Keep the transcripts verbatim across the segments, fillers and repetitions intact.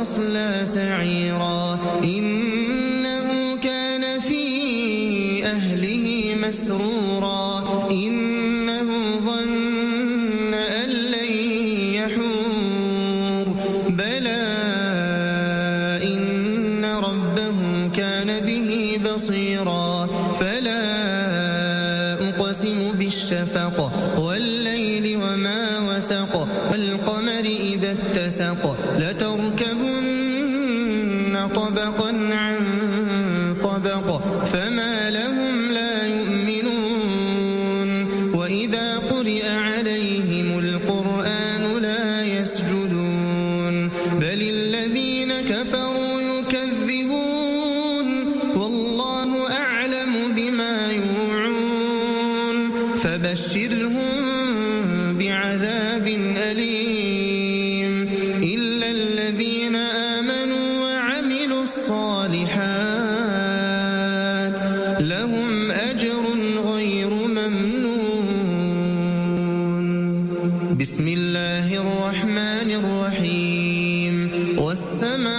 ويصلى سعيرا. إنه كان في أهله مسرورا. إنه ظن أن لن يحور. بلى إن ربه كان به بصيرا. فلا أقسم بالشفق. والليل وما وسق. والقمر إذا اتسق. لتركبن طبقا عن طبق. فما لهم لا يؤمنون. وإذا قرئ عليهم القرآن لا يسجدون. بل الذين كفروا يكذبون. والله أعلم بما يوعون. فبشرهم بعذاب أليم. إلا الذين آمنوا وعملوا الصالحات لهم أجر غير ممنون. بسم الله الرحمن الرحيم. والسماء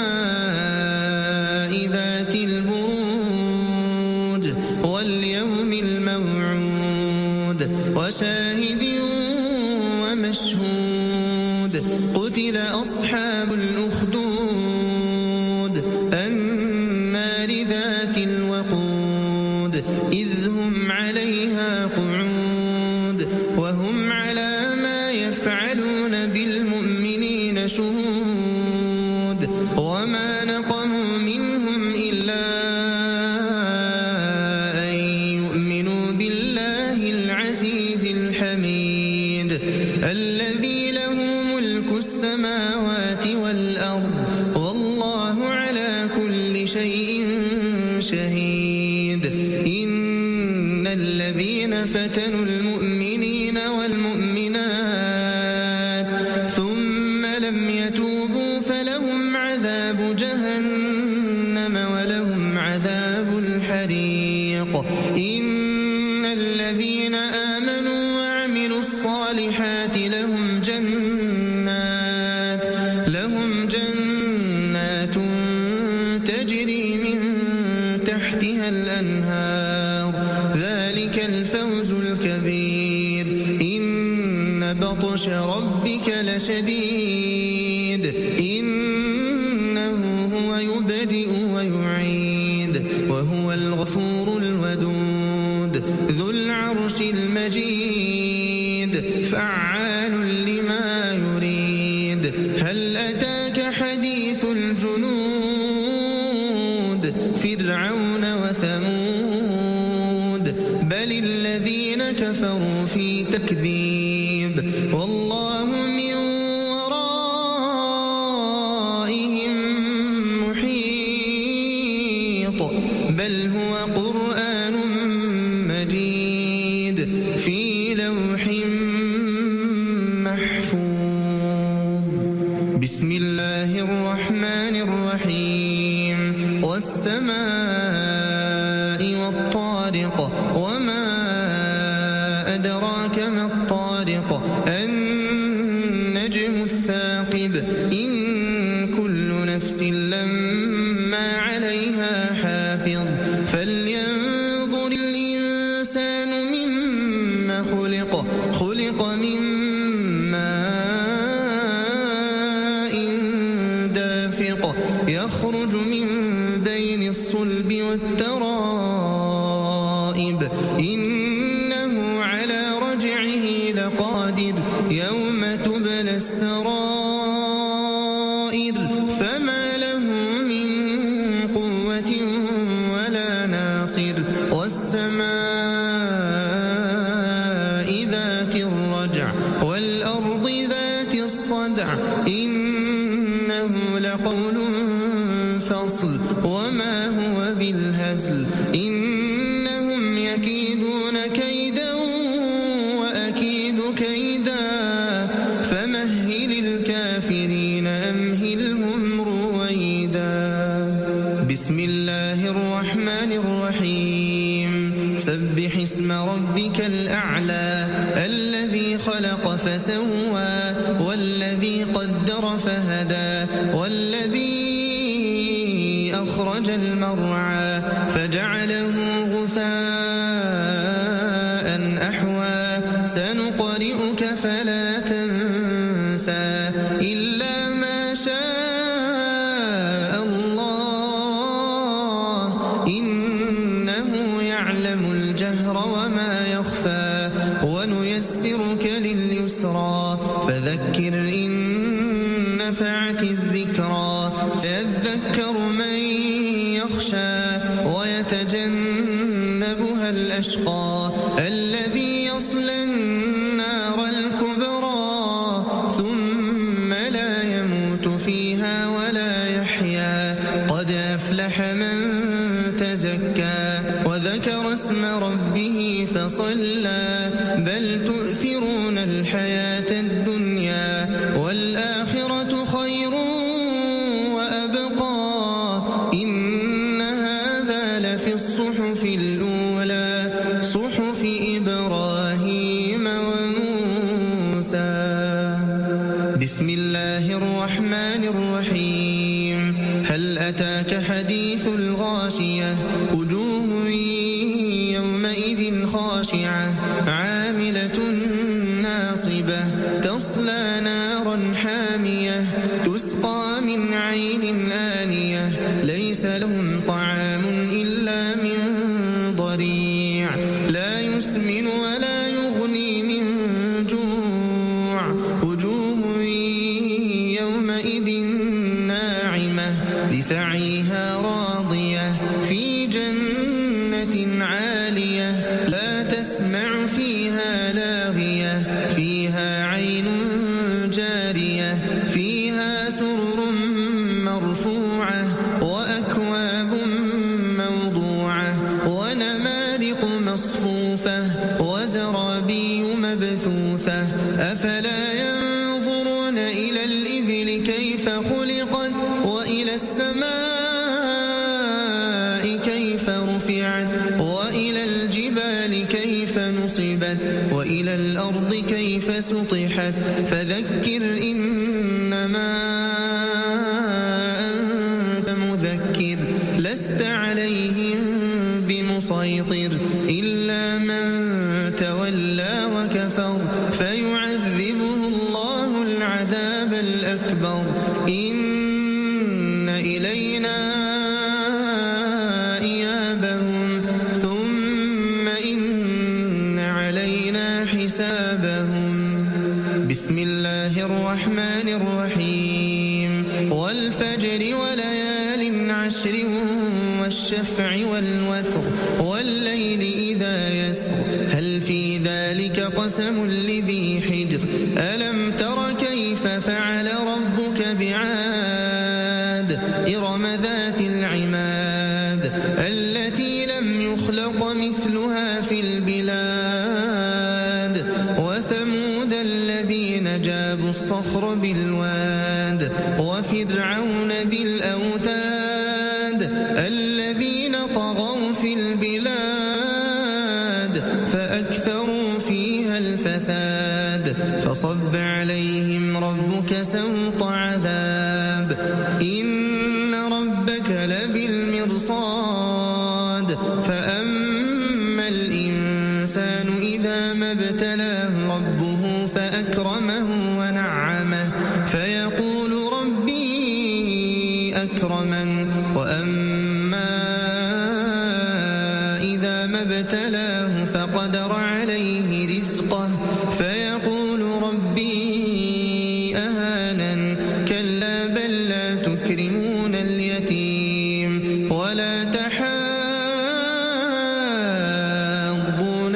ذات البروج. واليوم الموعود. وشاهد ومشهود. قتل أصحاب الأخدود. النار ذات الوقود. إذ هم عليها قعود. وهم على ما يفعلون بالمؤمنين شهود. وما نقموا منهم إلا أن يؤمنوا بالله العزيز الحميد. الذي له ملك السماوات والأرض. والله على كل شيء شهيد. إن الذين فتنوا المؤمنين والمؤمنات ثم لم يتوبوا فلهم عذاب جهنم ولهم عذاب الحريق. إن الذين آمنوا وعملوا الصالحات لهم جنات، لهم جنات تجري من تحتها الأنهار. ذلك الفوز الكبير. إن بطش ربك لشديد. إنه هو يبدئ ويعيد. وهو الغفور الودود. ذو العرش المجيد. فعال لما يريد. هل أتاك حديث الجنود. فرعون وثمود. بل الذين كفروا في تكذيب. والله من ورائهم محيط. بل هو قرآن مجيد. في لوح محفوظ. بسم الله الرحمن الرحيم. والسماء والطارق. وما أدراك ما الطارق. النجم الثاقب. إن كل نفس لما عليها حافظ. فلينظر الإنسان مم خلق. خلق من ماء دافق. يخرج من بين الصلب والترائب. إنه على رجعه لقادر. يوم تبلى السرائر. فما له من قوة ولا ناصر. والسماء ذات الرجع. والأرض ذات الصدع. إنه لقول فصل. وما هو بالهزل. إنهم يكيدون كيدا وأكيد كيدا. فمهل الكافرين أمهلهم رويدا. بسم الله الرحمن الرحيم. سبح اسم ربك الأعلى. الذي خلق فسوى. والذي قدر فهدى. والذي أخرج المرعى فجعله غثاء أحوى. سنقرئك فلا تنسى إلا ما شاء الله إنه يعلم الجهر وما يخفى. ونيسرك لليسرى فذكر إن نفعت الذكرى. سيذكر من يخشى ويتجنبها الأشقى الذي يصلى النار الكبرى ثم لا يموت فيها ولا يحيا. قد أفلح من تزكى وذكر اسم ربه فصلى. بل تؤثرون الحياة الدنيا والآخرة خير وأبقى. إن هذا لفي الصحف الأولى صحف إبراهيم وموسى. بسم الله الرحمن الرحيم. هل أتاك حديث الغاشية. وجوه يومئذ خاشعة. عاملة ناصبة. تصلى نارا حامية. تسقى من عين آنية. ليس لهم طعام إلا من ضريع. لا يسمن ولا يغني من جوع. وجوه يومئذ ناعمة. لسعيها راضية. في جنة عالية. لا تسمع فيها لاغية. فيها عين جارية. فيها سرر مرفوعة. وأكواب موضوعة. ونمارق مصفوفة. وزرابي مبثوثة. أفلا ينظرون إلى الإبل كيف خلقت. وإلى السماء كيف رفعت. وإلى الجبال كيف نصبت. وإلى الأرض كيف سطحت. فذكر إنما أنت مذكر. لست عليهم بمسيطر. إلا من تولى وكفر. فيعذبه الله العذاب الأكبر. إن إلينا إيابهم. ثم إن علينا حسابهم. بسم الله الرحمن الرحيم. والفجر وليال عشر. والشفع والوتر. والليل إذا يسر. هل في ذلك قسم لذي حجر. ألم تر كيف فعل ربك بعاد. إرم ذات العماد. التي لم يخلق مثلها في البلاد. وثمود الذين جابوا الصخر بالواد. وفرعون ذي الأوتاد. الذين طغوا في البلاد. فأكثروا فيها الفساد. فصب عليهم ربك سوط عذاب. إن ربك لبالمرصاد. فأما الإنسان إذا ما ابتلاه ربه فأكرمه ونعمه فيقول ربي أكرمن. وأما إذا ما ابتلاه فقدر عليه رزقه فيقول ربي أهانن. كلا بل لا تكرمون اليتيم ولا تحاضون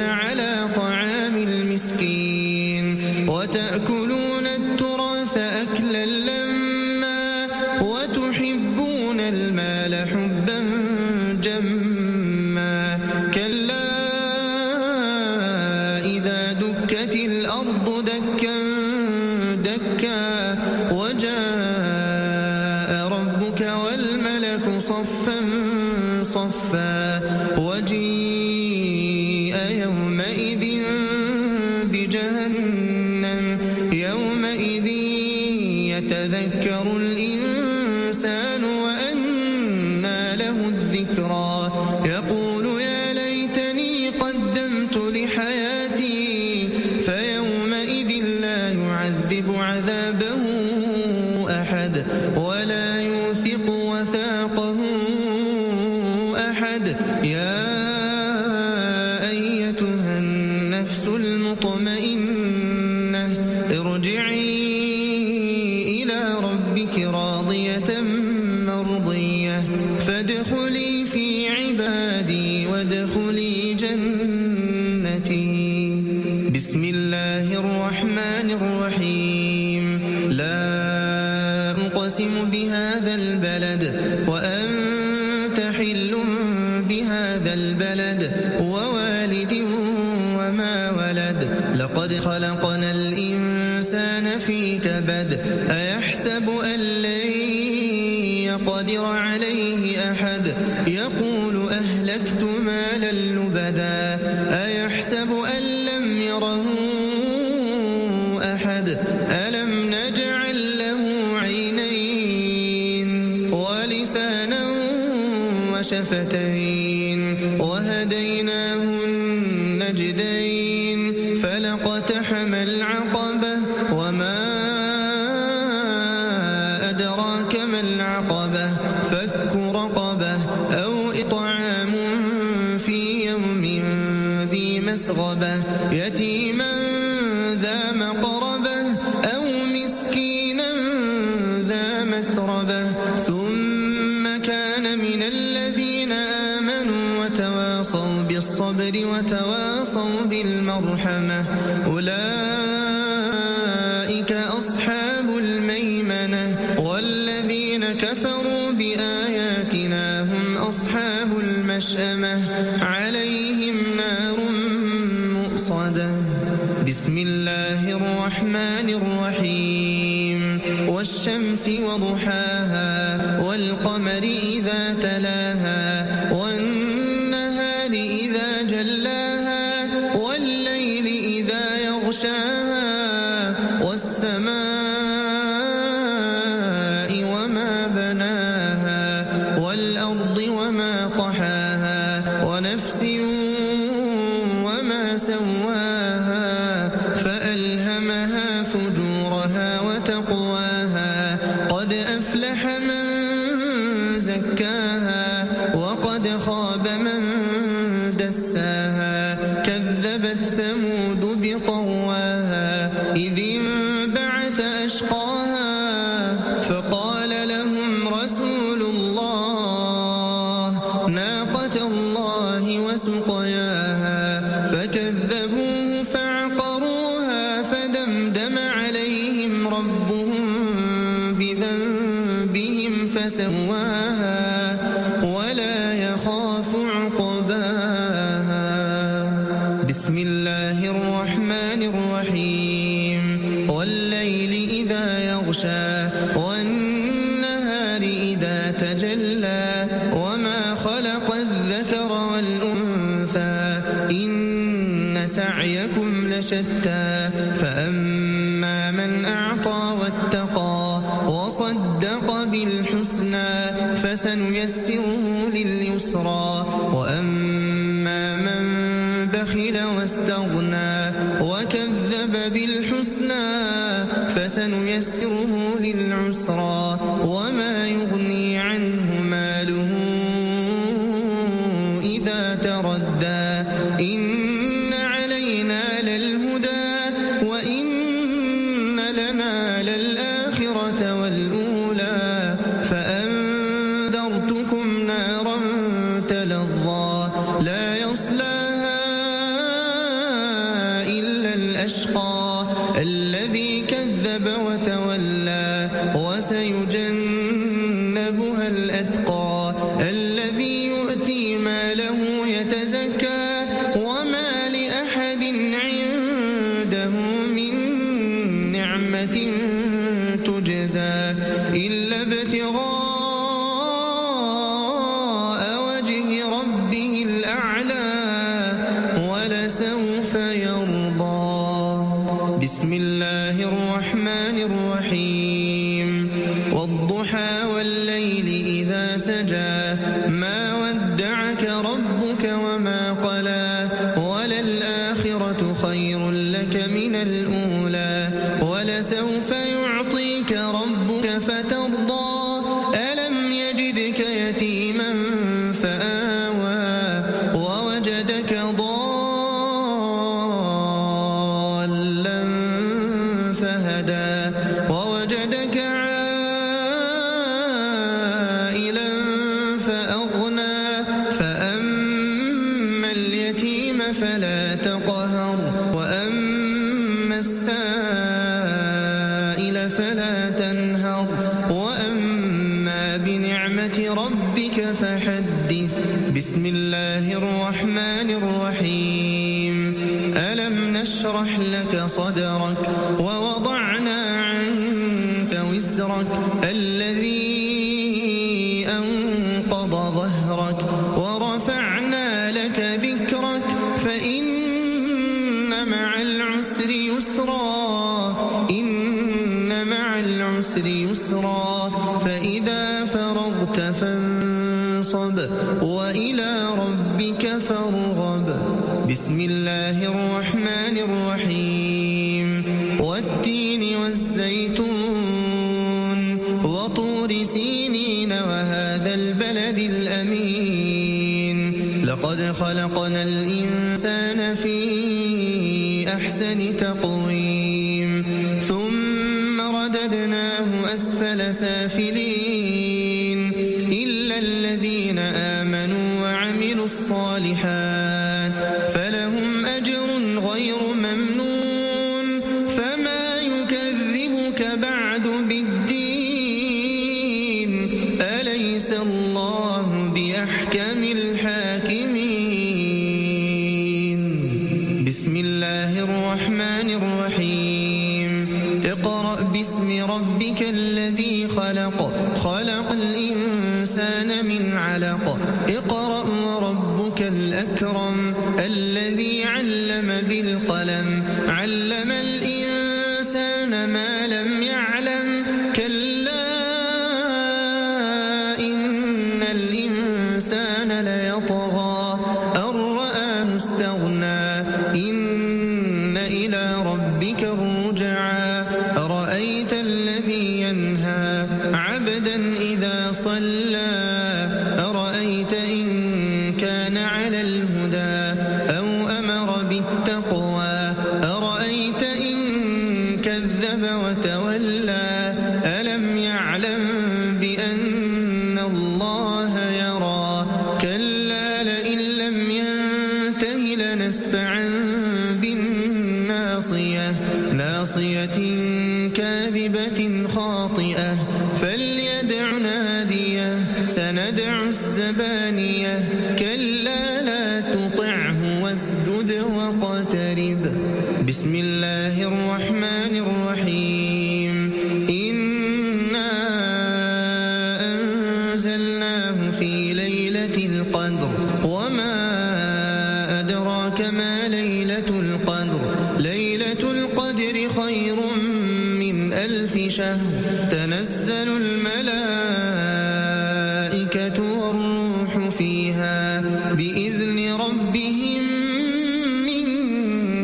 على طعام المسكين وتأكلون التراث أكلا لما وتحبون المال حبا جما. كلا إذا دكت الأرض دكا دكا وجاء ربك والملك صفا صفا. وجيء يومئذ بجهنم. يومئذ يتذكر الإنسان وأنى له الذكرى. يقول يا ليتني قدمت لحياتي، فيومئذ لا يعذب عذابه أحد ولا يوثق وثاقه أحد. يا أيتها النفس المطمئنة، ارجعي إلى ربك راضية مرضية، فادخلي في عبادي وادخلي جنتي. بسم الله الرحمن الرحيم. لا أقسم بهذا البلد، وأنت حل بهذا البلد، ووالد وما ولد. لقد خلقنا الإنسان في كبد. أيحسب أن لن يقدر عليه أحد؟ يقول أهلكت مالا لبدا. أيحسب أن لم يره أحد؟ ألم نجعل له عينين ولسانا وشفتين وهديناه النجدين، فلا اقتحم العقبة، وما أدراك ما العقبة، فك رقبة، أو إطعام في يوم ذي مسغبة، يتيما ذا مقربة، أو مسكينا ذا متربة، ثم كان من الذين آمنوا وتواصوا بالصبر وتواصوا بالمرحمة، أولئك أصحاب الميمنة، والذين كفروا بآياتنا هم أصحاب المشأمة، عليهم نار مؤصدة. بسم الله الرحمن الرحيم. والشمس وضحاها، والقمر إذا تلاها، والنهار إذا جلاها، والليل إذا يغشاها، والسماء وما بناها، والأرض وما طحاها، ونفس وما سواها، فألهمها فجورها وتقواها. قد أفلح من زكاها، وقد خاب من دساها. كذبت ثمود بطغواها، إذ انبعث أشقاها، فقال لهم رسول الله ناقة الله وسقياها، فكذبوه فعقروها، فدمدم عليهم ربهم بذنبهم فسواها، ولا يخاف عقباها. بسم الله الرحمن الرحيم. والليل إذا يغشى، والنهار إذا تجلى، وما خلق الذكر والأنثى، إن سعيكم لشتى، فأما من أعطى واتقى، وصدق بالحسنى، فسنيسره لليسرى، وأما من بخل واستغنى، وكذب بالحسنى، فسنيسره للعسرى، وما يغني عنه ماله إذا تردى، إن علينا للهدى، وإن لنا للآخرة والأولى، فأنذرتكم نارا تلظى، لا يصلاها إلا الأشقى، الذي كذب وتولى، وسيجنبها الأتقى، الذي يؤتي ماله يتزكى، وما لأحد عنده من نعمة تجزى إلا ابتغاء وجه ربه الأعلى، ولسوف يرضى. بسم الله الرحمن الرحيم. والضحى والليل إذا سجى. ما ودعك ربك وما قلى. وللآخرة خير لك من الأولى. ولسوف يعطيك ربك فترضى. ألم يجدك يتيما فآوى. ووجدك ضالا فهدى. ووجدك عائلا فأغنى. فأما اليتيم فلا تقهر. وأما السائل فلا تنهر. وأما بنعمة ربك فحدث. بسم الله الرحمن الرحيم. ألم نشرح لك صدرك ووضعنا عنك وزرك الذي أنقض ظهرك ورفعنا لك ذكرك فإن مع العسر يسرا. إن مع العسر يسرا. فإذا فرغت فانصب. وإلى ربك فارغب. بسم الله الرحمن الرحيم. والتين والزيتون. وطور سينين وهذا البلد الأمين. لقد خلقنا الإنسان في أحسن تقويم. ثم رددناه أسفل سافلين. إلا الذين آمنوا وعملوا الصالحات فلهم أجر غير ممنون. فما يكذبك بعد بالدين. أليس الله بأحكم الحاكمين. بسم الله الرحمن الرحيم. اقرأ باسم ربك الذي خلق. خلق الإنسان من علق. اقرأ وربك الأكرم. الذي علم بالقلم. علم الإنسان ما لم يعلم. كلا إن الإنسان ليطغى. أن رآه استغنى. إن إلى ربك الرجعى. أرأيت الذي ينهى عبدا إذا صلى. أرأيت إن كان على الهدى أو أمر بالتقوى. أرأيت إن كذب وتولى. ألم يعلم بأن الله يرى. كلا لئن لم ينته لنسفعا بالناصية. ناصية كاذبة خاطئة. فليدع ناديه. سندع الزبانية. كلا لا تطعه واسجد واقترب. بسم الله الرحمن الرحيم. إنا أنزلناه في ليلة القدر. وما أدراك ما ليلة القدر. ليلة القدر خير من ألف شهر. تنزل الملائكة والروح فيها بإذن ربهم من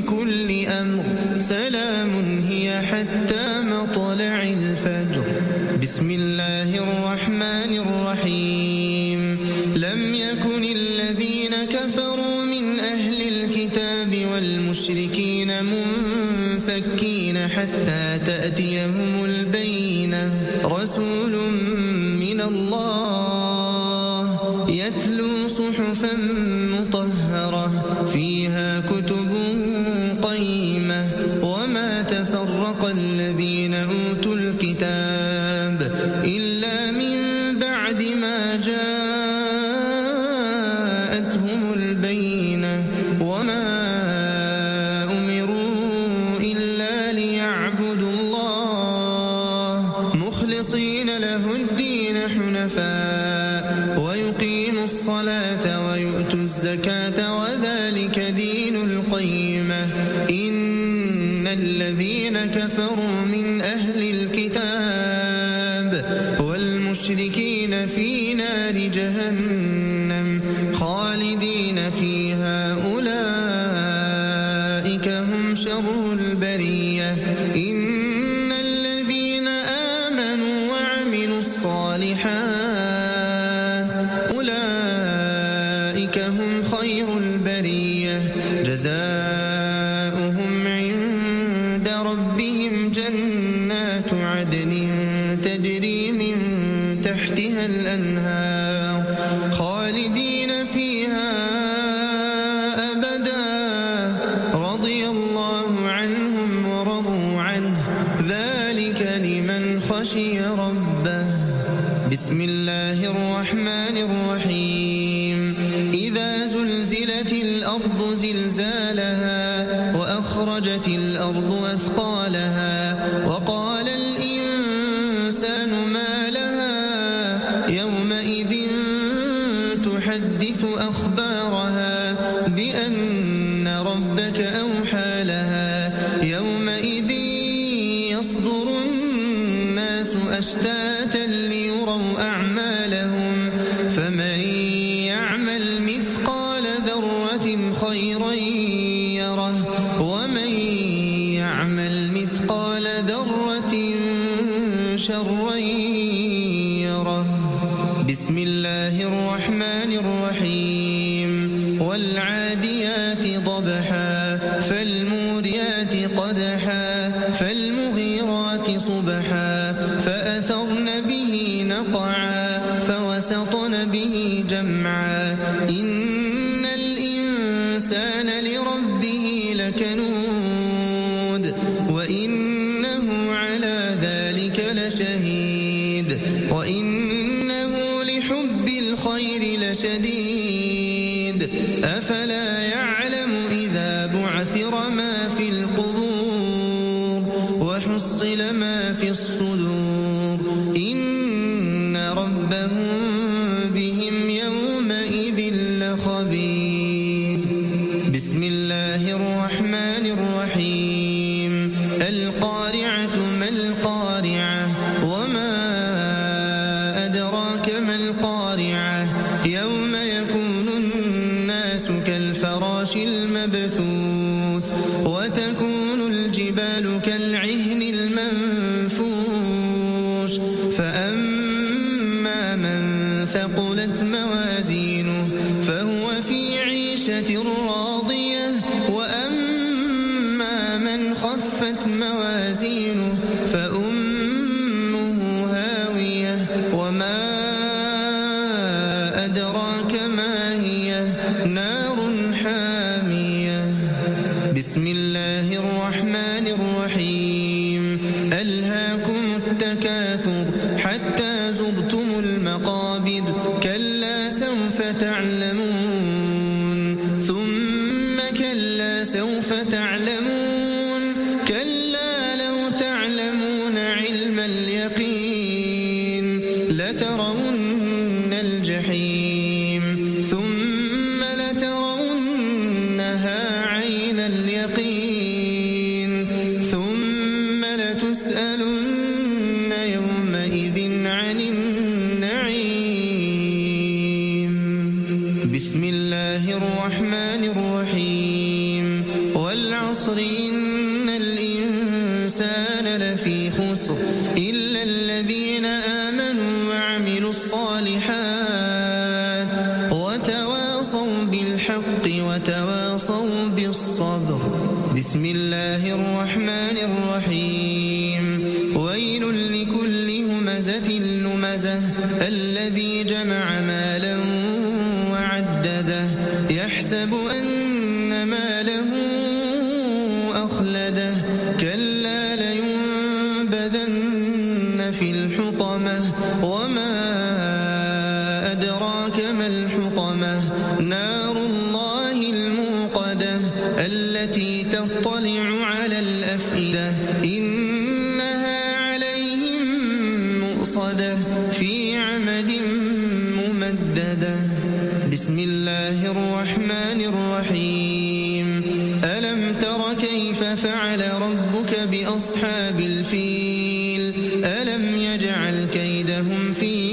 كل أمر. سلام هي حتى مطلع الفجر. بسم الله الرحمن الرحيم. لم يكن الذين كفروا من أهل الكتاب والمشركين منفكين حتى تأتيهم البينة. رسول من الله يتلو صحفا مطهرة فيها كتب قيمة. وما تفرق الذين أوتوا الكتاب إلا من بعد ما جاءتهم البينة. وما أمروا إلا ليعبدوا الله مخلصين له الدين حنفاء ويقيموا الصلاة ويؤتوا الزكاة وذلك دين القيمة. إن الذين كفروا من أهل الكتاب المشركين في نار جهنم خالدين فيها أولئك هم شر البرية. إن الذين آمنوا وعملوا الصالحات أولئك هم خير البرية. جزاؤهم عند ربهم جنات عدن تجري من تحتها الأنهار خالدين فيها أبدا. رضي الله عنهم ورضوا عنه. ذلك لمن خشي ربه. بسم الله الرحمن الرحيم. إذا زلزلت الأرض زلزالها وأخرجت الأرض أثقالها وقال الإنسان ما لها يومئذ تحدث أخبارها بأن ربك أوحى لها. يومئذ يصدر الناس أشتاتا ليروا أعمالهم فمن يعمل مثقال ذرة خيرا يره ومن يعمل مثقال ذرة شرا يره. بسم الله الرحمن الرحيم. والعاديات ضبحا فالموريات قدحا فالمغيرات صبحا فأثرن به نقعا فوسطن به جمعا. إن الإنسان لربه لكنود وإنه على ذلك لشهيد وإنه لحب الخير لشديد. أفلا يعلم إذا بعثر ما في القبور وحصل ما في الصدور. إن ربهم بهم يومئذ لخبير. بسم الله الرحمن الرحيم. القارعة ما القارعة. وما أدراك ما القارعة. يوم يكون الناس كالفراش المبثوث. وتكون الجبال كالعهن المنفوش. فأما من ثقلت موازينه فهو في عيشة راضية. وأما من خفت موازينه فأمه هاوية. وما أدراك ما هي. نار حامية. بسم الله الرحمن الرحيم. ألهاكم التكاثر حتى زرتم المقابر. كلا سوف تعلمون. ثم كلا سوف تعلمون. كلا لو تعلمون علم اليقين لترون الجحيم. ثم لترونها عين اليقين. ثم لتسألن يومئذ عن النعيم. بسم الله الرحمن الرحيم. والعصر إن الإنسان لفي خسر. إلا الذين آمنوا وعملوا الصالحات وتواصوا بالحق وتواصوا بالصبر. بسم الله الرحمن الرحيم. ويل لكل همزة لمزة. الذي جمع مالا وعدده. يحسب أن ماله أخلده. كلا لينبذن في الحطمة. وما أدراك ما الحطمة. نار الله الموقدة. التي تطلع على الأفئدة. إنها عليهم مؤصدة. في عمد ممددة. بسم الله الرحمن الرحيم. ألم تر كيف فعل ربك بأصحاب الفيل. ألم يجعل كيدهم في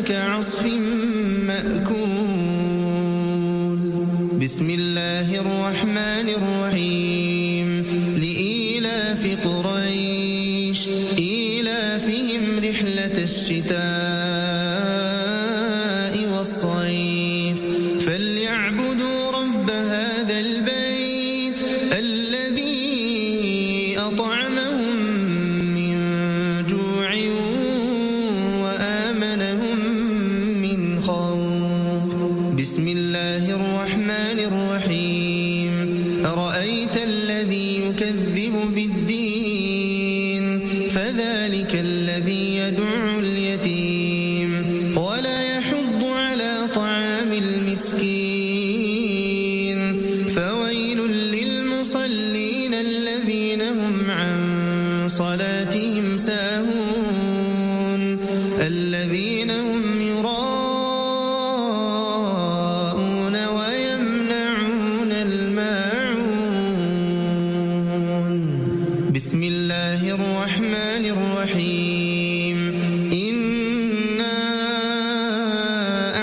كعصف مأكول. بسم الله الرحمن الرحيم. لإيلاف قريش إيلافهم رحلة الشتاء والصيف فليعبدوا رب هذا البيت الذي أطعمهم من جوع وآمنهم من خوف. بسم الله الرحمن الرحيم. أرأيت الذي يكذب بالدين فذلك الذي يدع اليتيم ولا يحض على طعام المسكين فويل للمصلين الذين هم عن صلاتهم ساهون الذين هم يراءون ويمنعون الماعون. بسم الله الرحمن الرحيم. إنا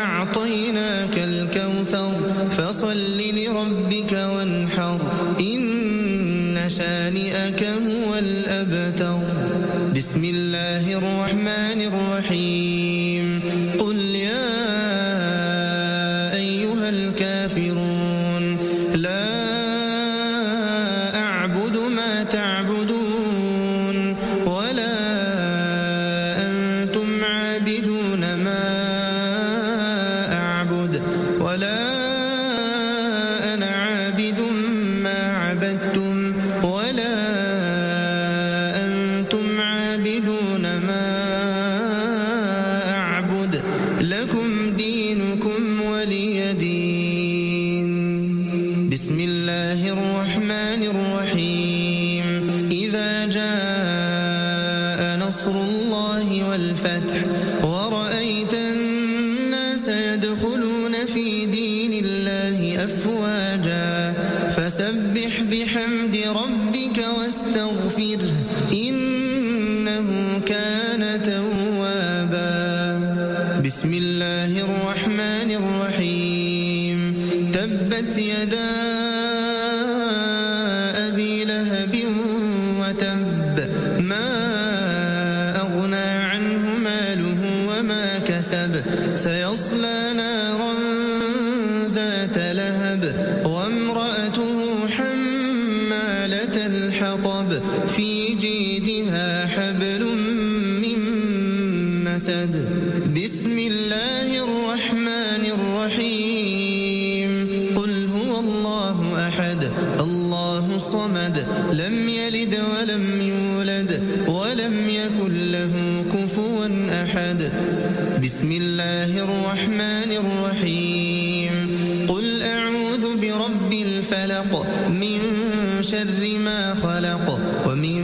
أعطيناك الكوثر فصل لربك وانحر إن شانئك هو الأبتر. بسم الله الرحمن الرحيم. قل يا أيها الكافرون لا أعبد ما تعبدون ولا أنتم عابدون ما أعبد ولا أنا عابد ما عبدتم ولا أنتم عابدون ما أعبد لكم دينكم ولي دين. بسم الله الرحمن الرحيم. إذا جاء نصر الله والفتح ورأيت الناس يدخلون في دين الله أفواجا فسبح بحمد ربك واستغفره إنه كان توابا. بسم الله الرحمن الرحيم. تبت يدا أبي لهب وتب. ما أغنى عنه ماله وما كسب. سيصلى نارا ذات لهب وامرأته حمالة الحطب في جيدها حبل من مسد. بسم الله الرحمن الرحيم. قل هو الله أحد. الله الصمد. لم يلد ولم يولد. ولم يكن له كفوا أحد. بسم الله الرحمن الرحيم. قل أعوذ برب الفلق. من شر ما خلق. ومن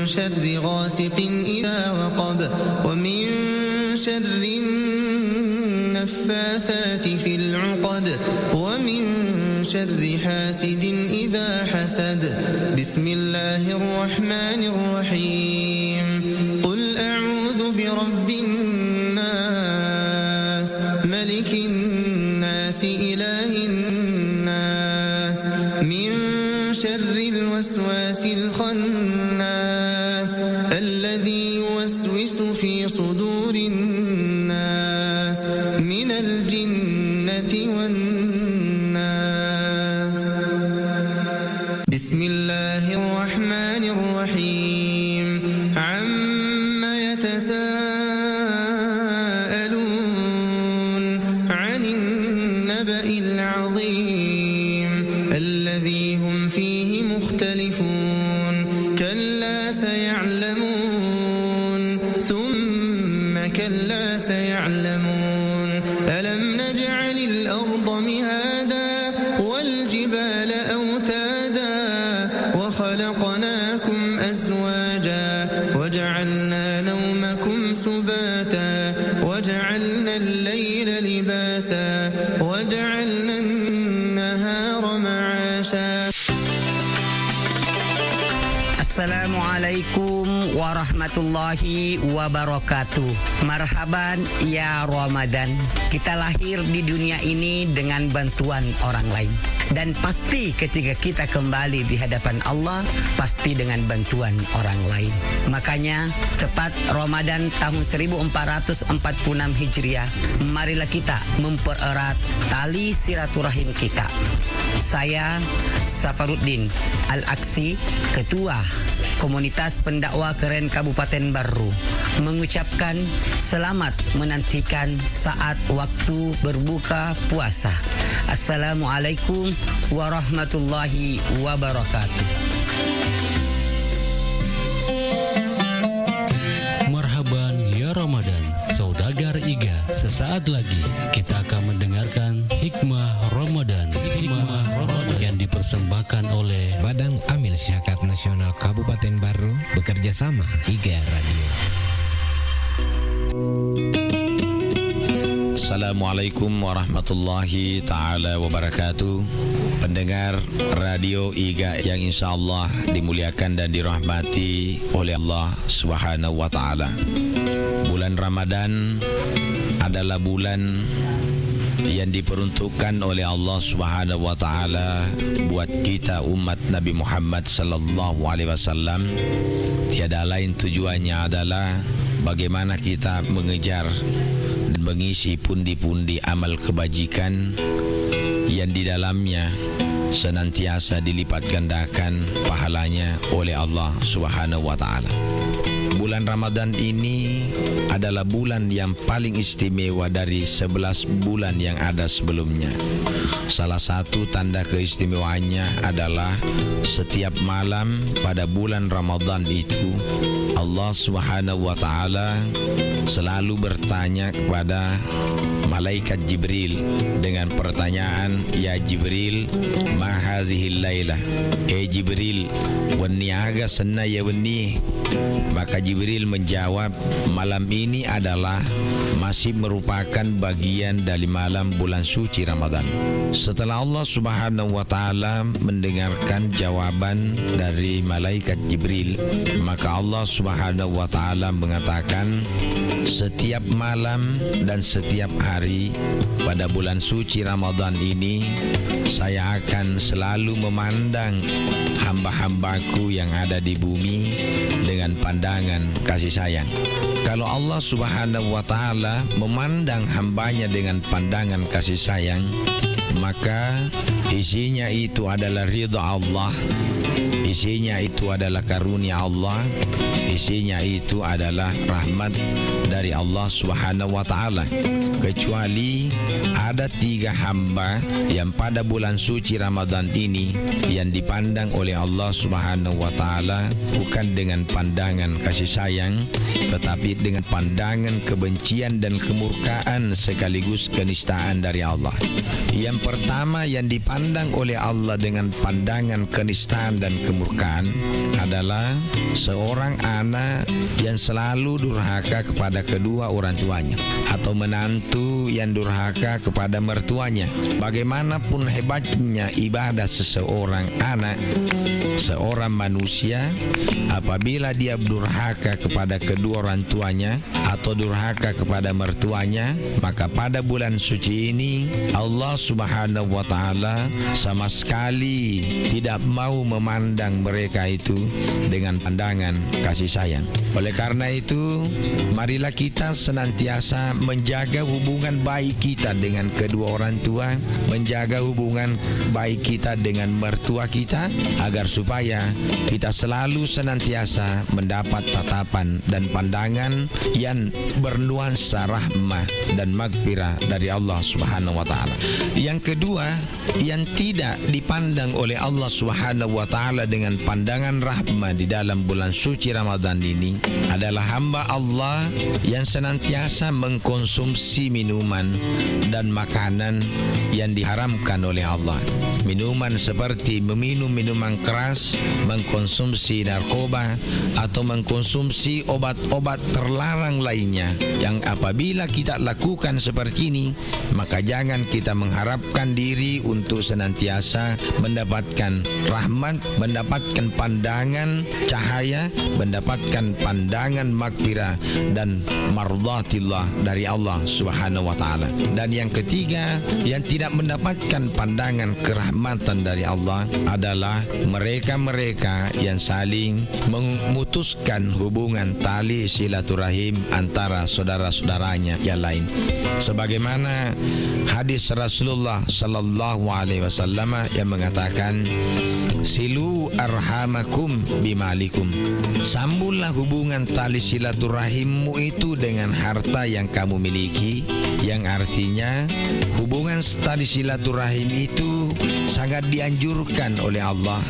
شر غاسق إذا وقب. ومن شر النفاثات في العقد. ومن شر حاسد إذا حسد. بسم الله الرحمن الرحيم. قل أعوذ برب الناس. ملك الناس. إله الناس. من شر الوسواس الخناس. الذي يوسوس في صدور الناس. من الجنة والناس. بسم الله الرحمن الرحيم. عم يتساءلون. عن النبأ العظيم. الذي هم فيه مختلفون. كلا سيعلمون. ثم كلا سيعلمون. ألم نجعل الأرض مهادا والجبال أوتادا وخلقناكم أزواجا وجعلنا نومكم سباتا وجعلنا الليل لباسا وجعلنا النهار معاشا. Assalamualaikum Warahmatullahi wabarakatuh. Marhaban ya Ramadan. Kita lahir di dunia ini dengan bantuan orang lain. Dan pasti ketika kita kembali di hadapan Allah, pasti dengan bantuan orang lain. Makanya, tepat Ramadan tahun seribu empat ratus empat puluh enam Hijriah, marilah kita mempererat tali silaturahim kita. Saya, Safaruddin Al-Aksi, Ketua Komunitas Pendakwah Keren Kabupaten Barru, mengucapkan selamat menantikan saat waktu berbuka puasa. Assalamualaikum warahmatullahi wabarakatuh. Marhaban ya Ramadan, saudagar Iga. Sesaat lagi kita akan mendengarkan Hikmah Ramadan. Hikmah Ramadan yang dipersembahkan oleh Badan Amil Zakat Nasional Kabupaten Barru bekerja sama Iga Radio. Assalamualaikum warahmatullahi taala wabarakatuh. Pendengar Radio Iga yang insya Allah dimuliakan dan dirahmati oleh Allah Subhanahu wa Ta'ala. Bulan Ramadan adalah bulan yang diperuntukkan oleh Allah Subhanahu wa Ta'ala buat kita, umat Nabi Muhammad sallallahu alaihi wasallam. Tiada lain tujuannya adalah bagaimana kita mengejar dan mengisi pundi-pundi amal kebajikan yang di dalamnya senantiasa dilipat gandakan pahalanya oleh Allah Subhanahu wa Ta'ala. Bulan Ramadan ini adalah bulan yang paling istimewa dari sebelas bulan yang ada sebelumnya. Salah satu tanda keistimewaannya adalah setiap malam pada bulan Ramadan itu, Allah Subhanahu wa Ta'ala selalu bertanya kepada malaikat Jibril dengan pertanyaan, "Ya Jibril, ma hadzihil lailah?" "Eh Jibril, wenni aga senna iya wenni?" Maka Jibril menjawab, "Malam ini adalah masih merupakan bagian dari malam bulan suci Ramadan." Setelah Allah Subhanahu wa Ta'ala mendengarkan jawaban dari malaikat Jibril, maka Allah Subhanahu wa Ta'ala mengatakan, "Setiap malam dan setiap hari pada bulan suci Ramadan ini, saya akan selalu memandang hamba-hambaku yang ada di bumi dengan pandangan kasih sayang." Kalau Allah Subhanahu wa Ta'ala memandang hambanya dengan pandangan kasih sayang, maka isinya itu adalah ridha Allah, isinya itu adalah karunia Allah, isinya itu adalah rahmat dari Allah Subhanahu wa Ta'ala. Kecuali ada tiga hamba yang pada bulan suci Ramadan ini yang dipandang oleh Allah Subhanahu wa Ta'ala bukan dengan pandangan kasih sayang, tetapi dengan pandangan kebencian dan kemurkaan sekaligus kenistaan dari Allah. Yang pertama yang dipandang oleh Allah dengan pandangan kenistaan dan kemurkaan adalah seorang anak yang selalu durhaka kepada kedua orang tuanya, atau menantu yang durhaka kepada mertuanya. Bagaimanapun hebatnya ibadah seseorang anak, seorang manusia, apabila dia durhaka kepada kedua orang tuanya atau durhaka kepada mertuanya, maka pada bulan suci ini Allah Subhanahu wa Ta'ala sama sekali tidak mau memandang mereka itu dengan pandangan kasih sayang. Oleh karena itu, marilah kita senantiasa menjaga hubungan baik kita dengan kedua orang tua, menjaga hubungan baik kita dengan mertua kita, agar supaya kita selalu senantiasa mendapat tatapan dan pandangan yang bernuansa rahmah dan magfirah dari Allah Subhanahu wa Ta'ala. Yang kedua, yang tidak dipandang oleh Allah Subhanahu wa Ta'ala dengan pandangan rahmah di dalam bulan suci Ramadan ini adalah hamba Allah yang senantiasa mengkonsumsi minuman dan makanan yang diharamkan oleh Allah. Minuman seperti meminum minuman keras, mengkonsumsi narkoba, atau mengkonsumsi obat-obat terlarang lainnya, yang apabila kita lakukan seperti ini, maka jangan kita mengharapkan diri untuk senantiasa mendapatkan rahmat, mendapatkan mendapatkan pandangan cahaya, mendapatkan pandangan magfirah dan mardatillah dari Allah Subhanahu wa Ta'ala. Dan yang ketiga, yang tidak mendapatkan pandangan kerahmatan dari Allah adalah mereka-mereka yang saling memutuskan hubungan tali silaturahim antara saudara-saudaranya yang lain. Sebagaimana hadis Rasulullah sallallahu alaihi wasallam yang mengatakan, "Silu arhamakum bimalikum." Sambunglah hubungan tali silaturahimmu itu dengan harta yang kamu miliki, yang artinya hubungan tali silaturahim itu sangat dianjurkan oleh Allah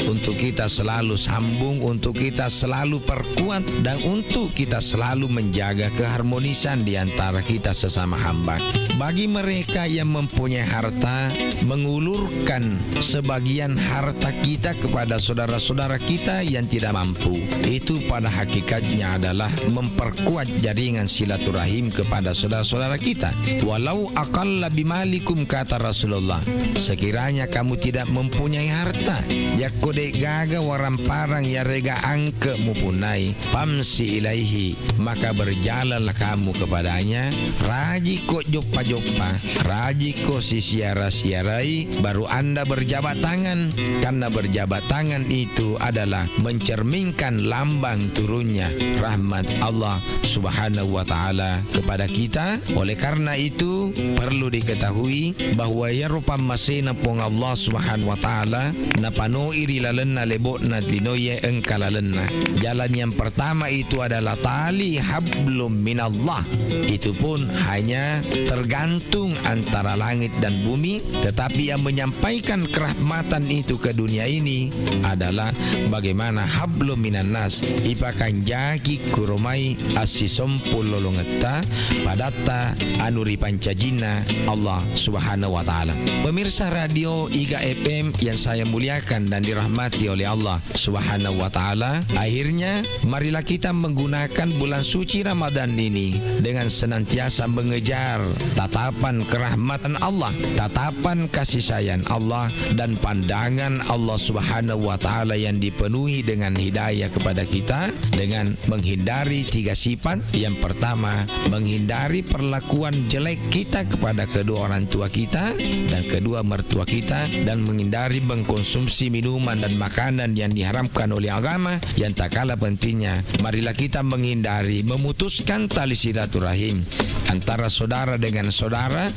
untuk kita selalu sambung, untuk kita selalu perkuat, dan untuk kita selalu menjaga keharmonisan di antara kita sesama hamba. Bagi mereka yang mempunyai harta, mengulurkan sebagian harta kita kepada saudara-saudara kita yang tidak mampu, itu pada hakikatnya adalah memperkuat jaringan silaturahim kepada saudara-saudara kita. "Walau aqalla bimalikum," kata Rasulullah, "sekiranya kamu tidak mempunyai harta, yakko de'gaga waramparang yarega angke mupunnai, famsi ilaihi, maka berjalanlah kamu kepadanya, rajiko joppa-joppa, rajiko sisiara-siarai, baru Anda berjabat tangan, karena berjabat tangan itu adalah mencerminkan lambang turunnya rahmat Allah Subhanahu wa Ta'ala kepada kita." Oleh karena itu, perlu diketahui bahwa iyaro pammasena Puang Allah Subhanahu wa Ta'ala napanoi ri lalenna lebo'na linoe engka lalenna. Jalan yang pertama itu adalah tali hablum minallah. Itu pun hanya tergantung antara langit dan bumi, tetapi yang menyampaikan kerahmatan itu ke dunia ini adalah bagaimana hablum minannas, ipakanjaki kuromai assisompo lolongetta, padatta anu ripancajinna Allah Subhanahu wa Ta'ala. Pemirsa Radio Iga F M yang saya muliakan dan dirahmati oleh Allah Subhanahu wa Ta'ala, akhirnya marilah kita menggunakan bulan suci Ramadan ini dengan senantiasa mengejar tatapan kerahmatan Allah, tatapan kasih sayang Allah, dan pandangan Allah Subhanahu wa Ta'ala yang dipenuhi dengan hidayah kepada kita dengan menghindari tiga sifat. Yang pertama, menghindari perlakuan jelek kita kepada kedua orang tua kita dan kedua mertua kita, dan menghindari mengkonsumsi minuman dan makanan yang diharamkan oleh agama. Yang tak kalah pentingnya, marilah kita menghindari memutuskan tali silaturahim antara saudara dengan saudara,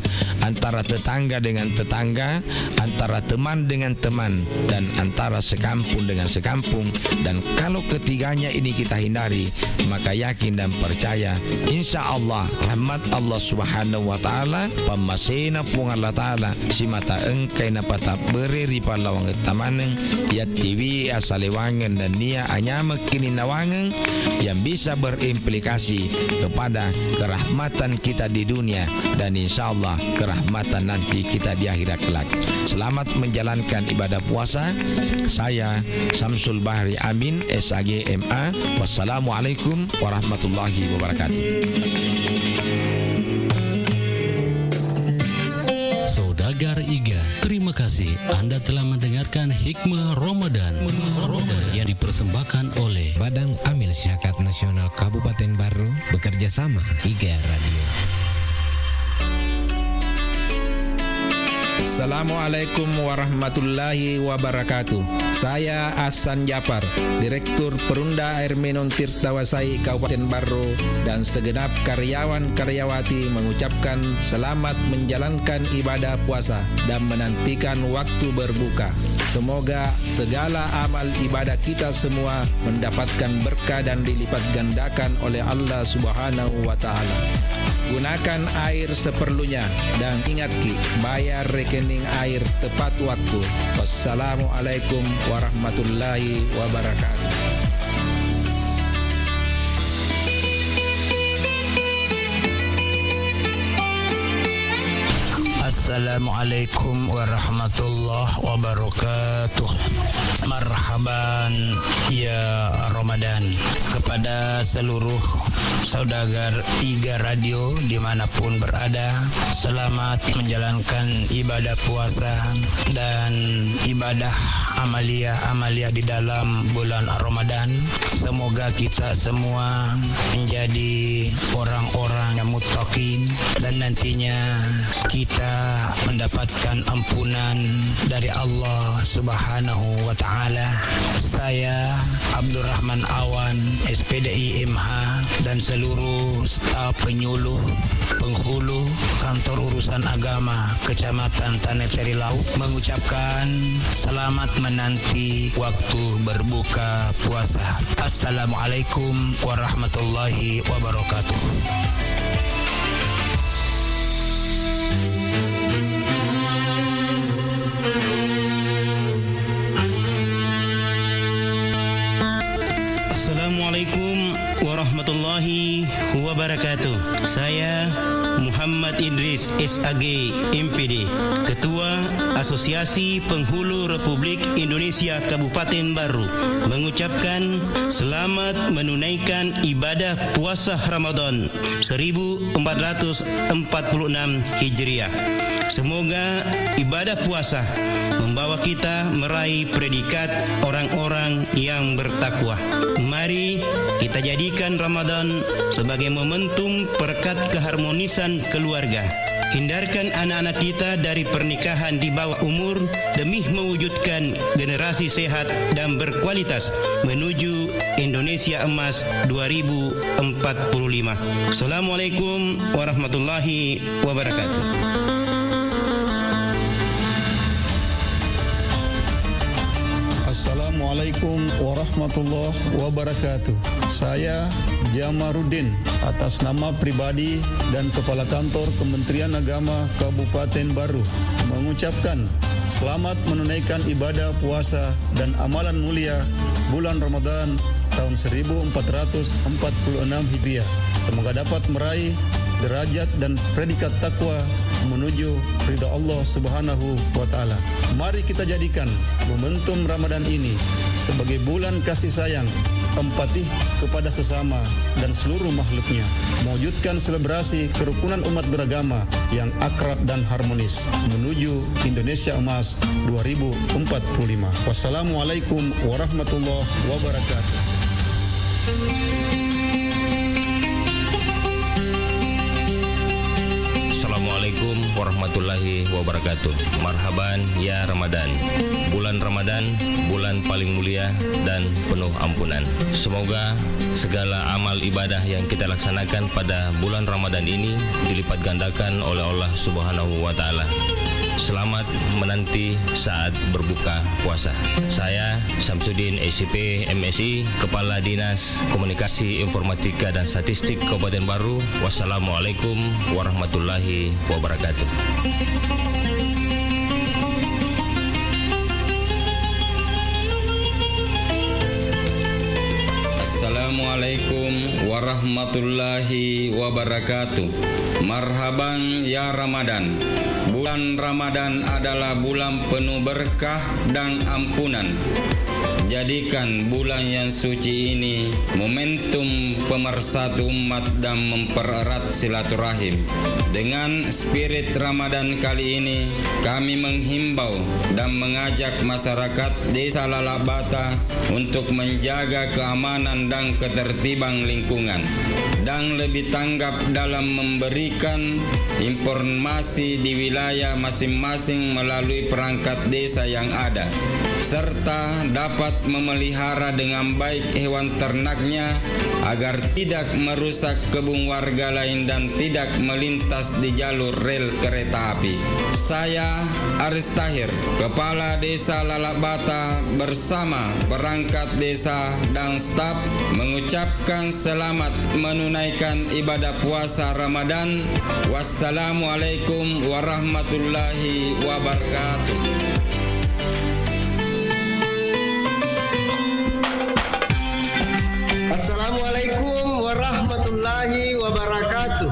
antara tetangga dengan tetangga, antara teman dengan teman, dan antara sekampung dengan sekampung. Dan kalau ketiganya ini kita hindari, maka yakin dan percaya, insya Allah rahmat Allah Subhanahu wa Ta'ala, pammasena Puang Allah Ta'ala, simata engkai napatabbere ri pallawangetta maneng, yattiwi asalewangeng nennia anyameng kininnawangeng yang bisa berimplikasi kepada kerahmatan kita di dunia dan insya Allah kerahmatan nanti kita di akhirat kelak. Selamat menjalankan ibadah puasa. Saya Samsul Bahri Amin, S A G M A. Wassalamualaikum warahmatullahi wabarakatuh. Saudagar Iga, terima kasih Anda telah mendengarkan Hikmah Ramadan yang dipersembahkan oleh Badan Amil Zakat Nasional Kabupaten Barru, bekerja sama Iga Radio. Assalamualaikum warahmatullahi wabarakatuh. Saya Hasan Japar, Direktur Perumda Air Minum Tirtawasai Kabupaten Barru, dan segenap karyawan-karyawati mengucapkan selamat menjalankan ibadah puasa dan menantikan waktu berbuka. Semoga segala amal ibadah kita semua mendapatkan berkah dan dilipat gandakan oleh Allah Subhanahu wa Ta'ala. Gunakan air seperlunya dan ingat ki, bayar rekening air tepat waktu. Wassalamualaikum warahmatullahi wabarakatuh. Assalamualaikum warahmatullahi wabarakatuh. Marhaban ya Ramadan. Kepada seluruh saudagar Iga Radio dimanapun berada, selamat menjalankan ibadah puasa dan ibadah amaliah-amaliah di dalam bulan Ramadan. Semoga kita semua menjadi orang-orang yang muttaqin dan nantinya kita mendapatkan ampunan dari Allah Subhanahu wa Ta'ala. Saya Abdurrahman Awan, S P D I M H, dan seluruh staf penyuluh penghulu Kantor Urusan Agama Kecamatan Tanah Carilau mengucapkan selamat menanti waktu berbuka puasa. Assalamualaikum warahmatullahi wabarakatuh. Assalamualaikum warahmatullahi wabarakatuh. Saya Muhammad Idris, S A G, M P D, Ketua Asosiasi Penghulu Republik Indonesia Kabupaten Baru, mengucapkan selamat menunaikan ibadah puasa Ramadan seribu empat ratus empat puluh enam Hijriah. Semoga ibadah puasa membawa kita meraih predikat orang-orang yang bertakwa. Mari kita jadikan Ramadan sebagai momentum perekat keharmonisan keluarga. Hindarkan anak-anak kita dari pernikahan di bawah umur demi mewujudkan generasi sehat dan berkualitas menuju Indonesia Emas dua ribu empat puluh lima. Assalamualaikum warahmatullahi wabarakatuh. Assalamualaikum warahmatullahi wabarakatuh. Saya Jamaruddin, atas nama pribadi dan Kepala Kantor Kementerian Agama Kabupaten Baru, mengucapkan selamat menunaikan ibadah puasa dan amalan mulia bulan Ramadan tahun seribu empat ratus empat puluh enam Hijriah. Semoga dapat meraih derajat dan predikat takwa menuju ridha Allah Subhanahu wa Ta'ala. Mari kita jadikan momentum Ramadan ini sebagai bulan kasih sayang, empati kepada sesama dan seluruh makhluknya, mewujudkan selebrasi kerukunan umat beragama yang akrab dan harmonis menuju Indonesia Emas dua ribu empat puluh lima. Wassalamualaikum warahmatullahi wabarakatuh. Assalamualaikum warahmatullahi wabarakatuh. Marhaban ya Ramadan. Bulan Ramadan, bulan paling mulia dan penuh ampunan. Semoga segala amal ibadah yang kita laksanakan pada bulan Ramadan ini dilipat gandakan oleh Allah Subhanahu wa Ta'ala. Selamat menanti saat berbuka puasa. Saya Samsudin, S I P, M S I, Kepala Dinas Komunikasi, Informatika, dan Statistik Kabupaten Baru. Wassalamualaikum warahmatullahi wabarakatuh. Assalamualaikum warahmatullahi wabarakatuh. Marhaban ya Ramadan. Bulan Ramadan adalah bulan penuh berkah dan ampunan. Jadikan bulan yang suci ini momentum pemersatu umat dan mempererat silaturahim. Dengan spirit Ramadan kali ini, kami menghimbau dan mengajak masyarakat Desa Lalabata untuk menjaga keamanan dan ketertiban lingkungan, dan lebih tanggap dalam memberikan informasi di wilayah masing-masing melalui perangkat desa yang ada, serta dapat memelihara dengan baik hewan ternaknya agar tidak merusak kebun warga lain dan tidak melintas di jalur rel kereta api. Saya, Aris Tahir, Kepala Desa Lalabata, bersama perangkat desa dan staf mengucapkan selamat menunaikan ibadah puasa Ramadan. Wassalamualaikum warahmatullahi wabarakatuh. Assalamualaikum warahmatullahi wabarakatuh.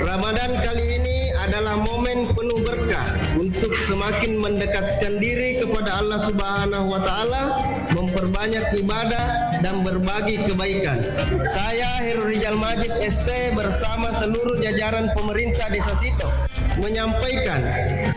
Ramadan kali ini adalah momen penuh berkah untuk semakin mendekatkan diri kepada Allah Subhanahu wa Ta'ala, memperbanyak ibadah, dan berbagi kebaikan. Saya, Heru Rijal Majid, S T, bersama seluruh jajaran pemerintah Desa Sito menyampaikan,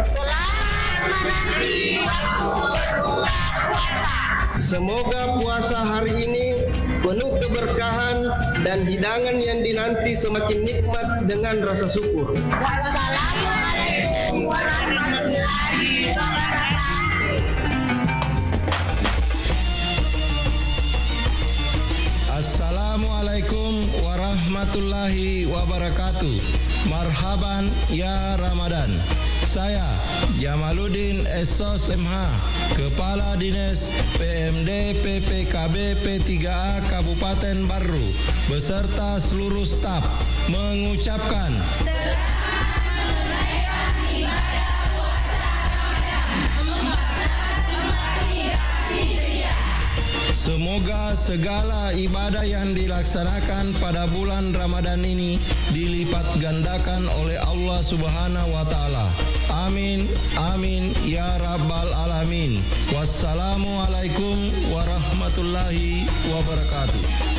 selamat menanti waktu berbuka puasa. Semoga puasa hari ini penuh keberkahan dan hidangan yang dinanti semakin nikmat dengan rasa syukur. Wassalamualaikum warahmatullahi wabarakatuh. Assalamualaikum warahmatullahi wabarakatuh. Marhaban ya Ramadan. Saya, Jamaluddin Essos M H, Kepala Dinas P M D P P K B P tiga A Kabupaten Barru, beserta seluruh staf, mengucapkan, selamat menunaikan ibadah puasa Ramadan empat belas empat tiga Hijriah. Semoga segala ibadah yang dilaksanakan pada bulan Ramadan ini dilipat gandakan oleh Allah Subhanahu wa Ta'ala. Amin, amin, ya Rabbal Alamin. Wassalamualaikum warahmatullahi wabarakatuh.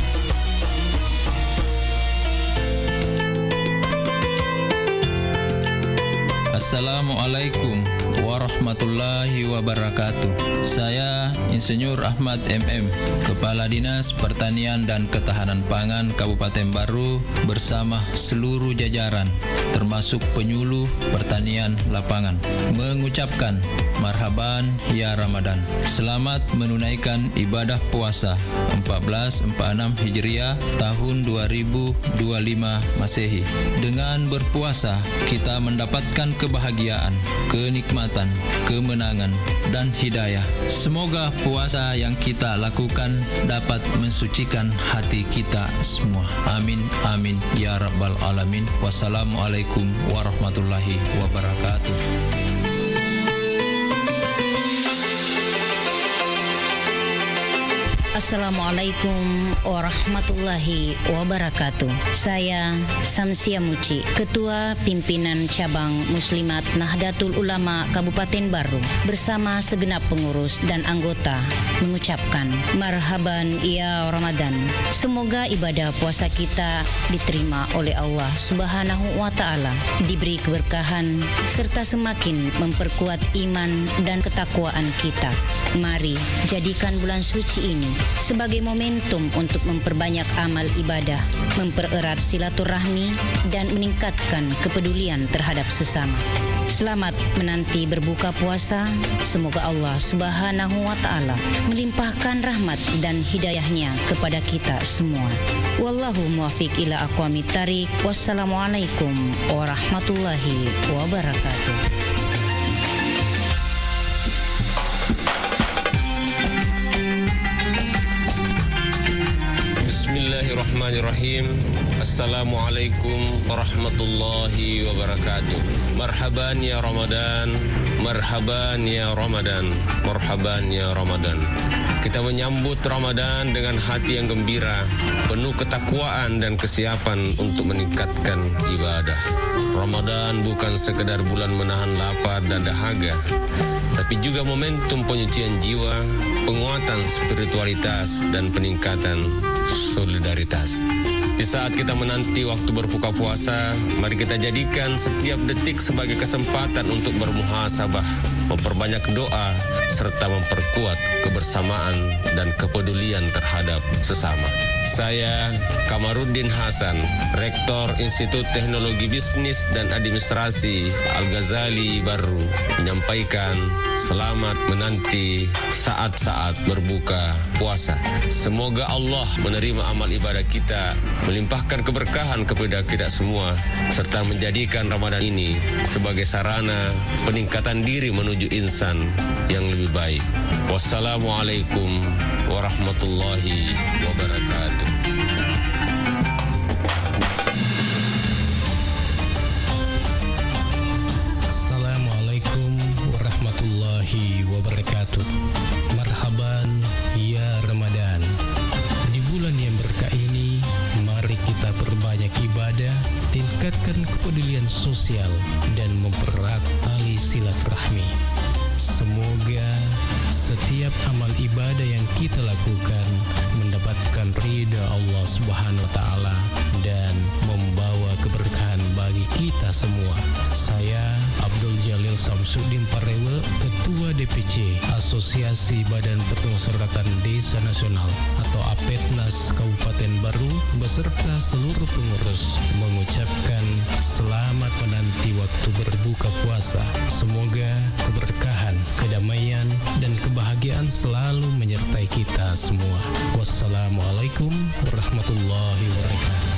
Assalamualaikum warahmatullahi wabarakatuh. Saya Insinyur Ahmad M M, Kepala Dinas Pertanian dan Ketahanan Pangan Kabupaten Barru, bersama seluruh jajaran, termasuk penyuluh pertanian lapangan, mengucapkan marhaban ya Ramadan. Selamat menunaikan ibadah puasa empat belas empat enam Hijriah tahun dua ribu dua lima Masehi. Dengan berpuasa, kita mendapatkan kebahagiaan, kenikmatan, kemenangan, dan hidayah. Semoga puasa yang kita lakukan dapat mensucikan hati kita semua. Amin, amin, ya rabbal alamin. Wassalamualaikum warahmatullahi wabarakatuh. Assalamualaikum warahmatullahi wabarakatuh. Saya Samsia Muci, Ketua Pimpinan Cabang Muslimat Nahdlatul Ulama Kabupaten Barru, bersama segenap pengurus dan anggota, mengucapkan, marhaban ya Ramadan. Semoga ibadah puasa kita diterima oleh Allah Subhanahu wa Ta'ala, diberi keberkahan, serta semakin memperkuat iman dan ketakwaan kita. Mari, jadikan bulan suci ini sebagai momentum untuk memperbanyak amal ibadah, mempererat silaturahmi, dan meningkatkan kepedulian terhadap sesama. Selamat menanti berbuka puasa. Semoga Allah Subhanahu wa Ta'ala melimpahkan rahmat dan hidayahnya kepada kita semua. Wallahu muwaffiq ila aqwamit thariq. Wassalamualaikum warahmatullahi wabarakatuh. Bismillahirrahmanirrahim. Assalamualaikum warahmatullahi wabarakatuh. Marhaban ya Ramadan, marhaban ya Ramadan, marhaban ya Ramadan. Kita menyambut Ramadan dengan hati yang gembira, penuh ketakwaan dan kesiapan untuk meningkatkan ibadah. Ramadan bukan sekedar bulan menahan lapar dan dahaga, tapi juga momentum penyucian jiwa, penguatan spiritualitas, dan peningkatan solidaritas. Di saat kita menanti waktu berbuka puasa, mari kita jadikan setiap detik sebagai kesempatan untuk bermuhasabah, memperbanyak doa, serta memperkuat kebersamaan dan kepedulian terhadap sesama. Saya, Kamaruddin Hasan, Rektor Institut Teknologi Bisnis dan Administrasi Al-Ghazali Barru, menyampaikan selamat menanti saat-saat berbuka puasa. Semoga Allah menerima amal ibadah kita, melimpahkan keberkahan kepada kita semua, serta menjadikan Ramadan ini sebagai sarana peningkatan diri menuju insan yang lebih baik. Wassalamualaikum warahmatullahi wabarakatuh. Assalamualaikum warahmatullahi wabarakatuh. Marhaban ya Ramadan. Di bulan yang berkah ini, mari kita perbanyak ibadah, tingkatkan kepedulian sosial, dan memper silaturahmi. Semoga setiap amal ibadah yang kita lakukan mendapatkan ridha Allah Subhanahu wa Ta'ala dan membawa keberkahan bagi kita semua. Saya Abdul Jalil Samsudin Parewe, Ketua D P C Asosiasi Badan Permusyawaratan Desa Nasional atau APEDNAS Kabupaten Baru beserta seluruh pengurus mengucapkan selamat menanti waktu berbuka puasa. Semoga keberkahan, kedamaian, dan kebahagiaan selalu menyertai kita semua. Wassalamualaikum warahmatullahi wabarakatuh.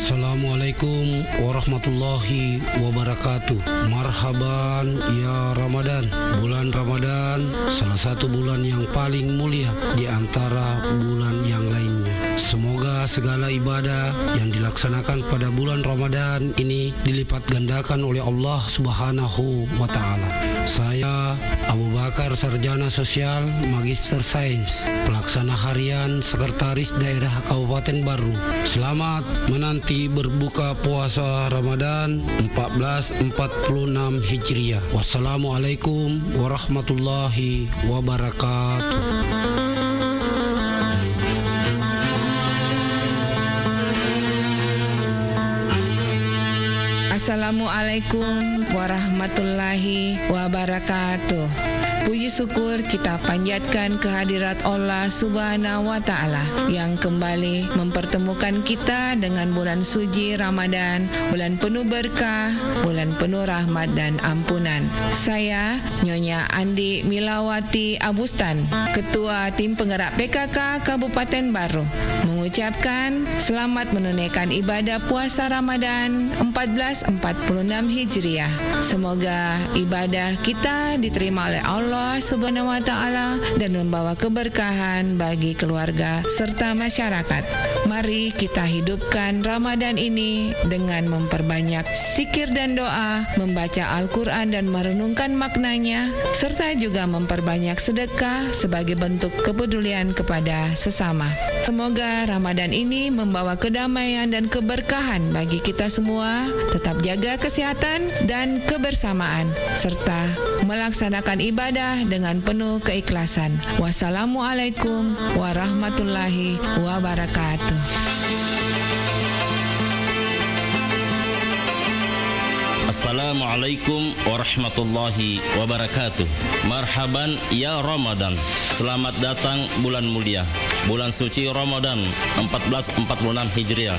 Assalamualaikum warahmatullahi wabarakatuh. Marhaban ya Ramadan. Bulan Ramadan salah satu bulan yang paling mulia di antara bulan yang lainnya. Semoga segala ibadah yang dilaksanakan pada bulan Ramadan ini dilipat gandakan oleh Allah Subhanahu wa Ta'ala. Saya Abu Bakar, Sarjana Sosial, Magister Sains, Pelaksana Harian Sekretaris Daerah Kabupaten Baru. Selamat menanti berbuka puasa Ramadan empat belas empat puluh enam Hijriah. Wassalamualaikum warahmatullahi wabarakatuh. Assalamualaikum warahmatullahi wabarakatuh. Puji syukur kita panjatkan kehadirat Allah Subhanahu wa Ta'ala yang kembali mempertemukan kita dengan bulan suci Ramadan, bulan penuh berkah, bulan penuh rahmat dan ampunan. Saya, Nyonya Andi Milawati Abustan, Ketua Tim Penggerak P K K Kabupaten Baru, mengucapkan selamat menunaikan ibadah puasa Ramadan empat belas empat puluh enam Hijriah. Semoga ibadah kita diterima oleh Allah Subhanahu wa Ta'ala dan membawa keberkahan bagi keluarga serta masyarakat. Mari kita hidupkan Ramadan ini dengan memperbanyak zikir dan doa, membaca Al-Quran dan merenungkan maknanya, serta juga memperbanyak sedekah sebagai bentuk kepedulian kepada sesama. Semoga Ramadan ini membawa kedamaian dan keberkahan bagi kita semua. Tetap jaga kesehatan dan kebersamaan, serta melaksanakan ibadah dengan penuh keikhlasan. Wassalamualaikum warahmatullahi wabarakatuh. Assalamualaikum warahmatullahi wabarakatuh. Marhaban ya Ramadan. Selamat datang bulan mulia, bulan suci Ramadan empat belas empat puluh enam Hijriah.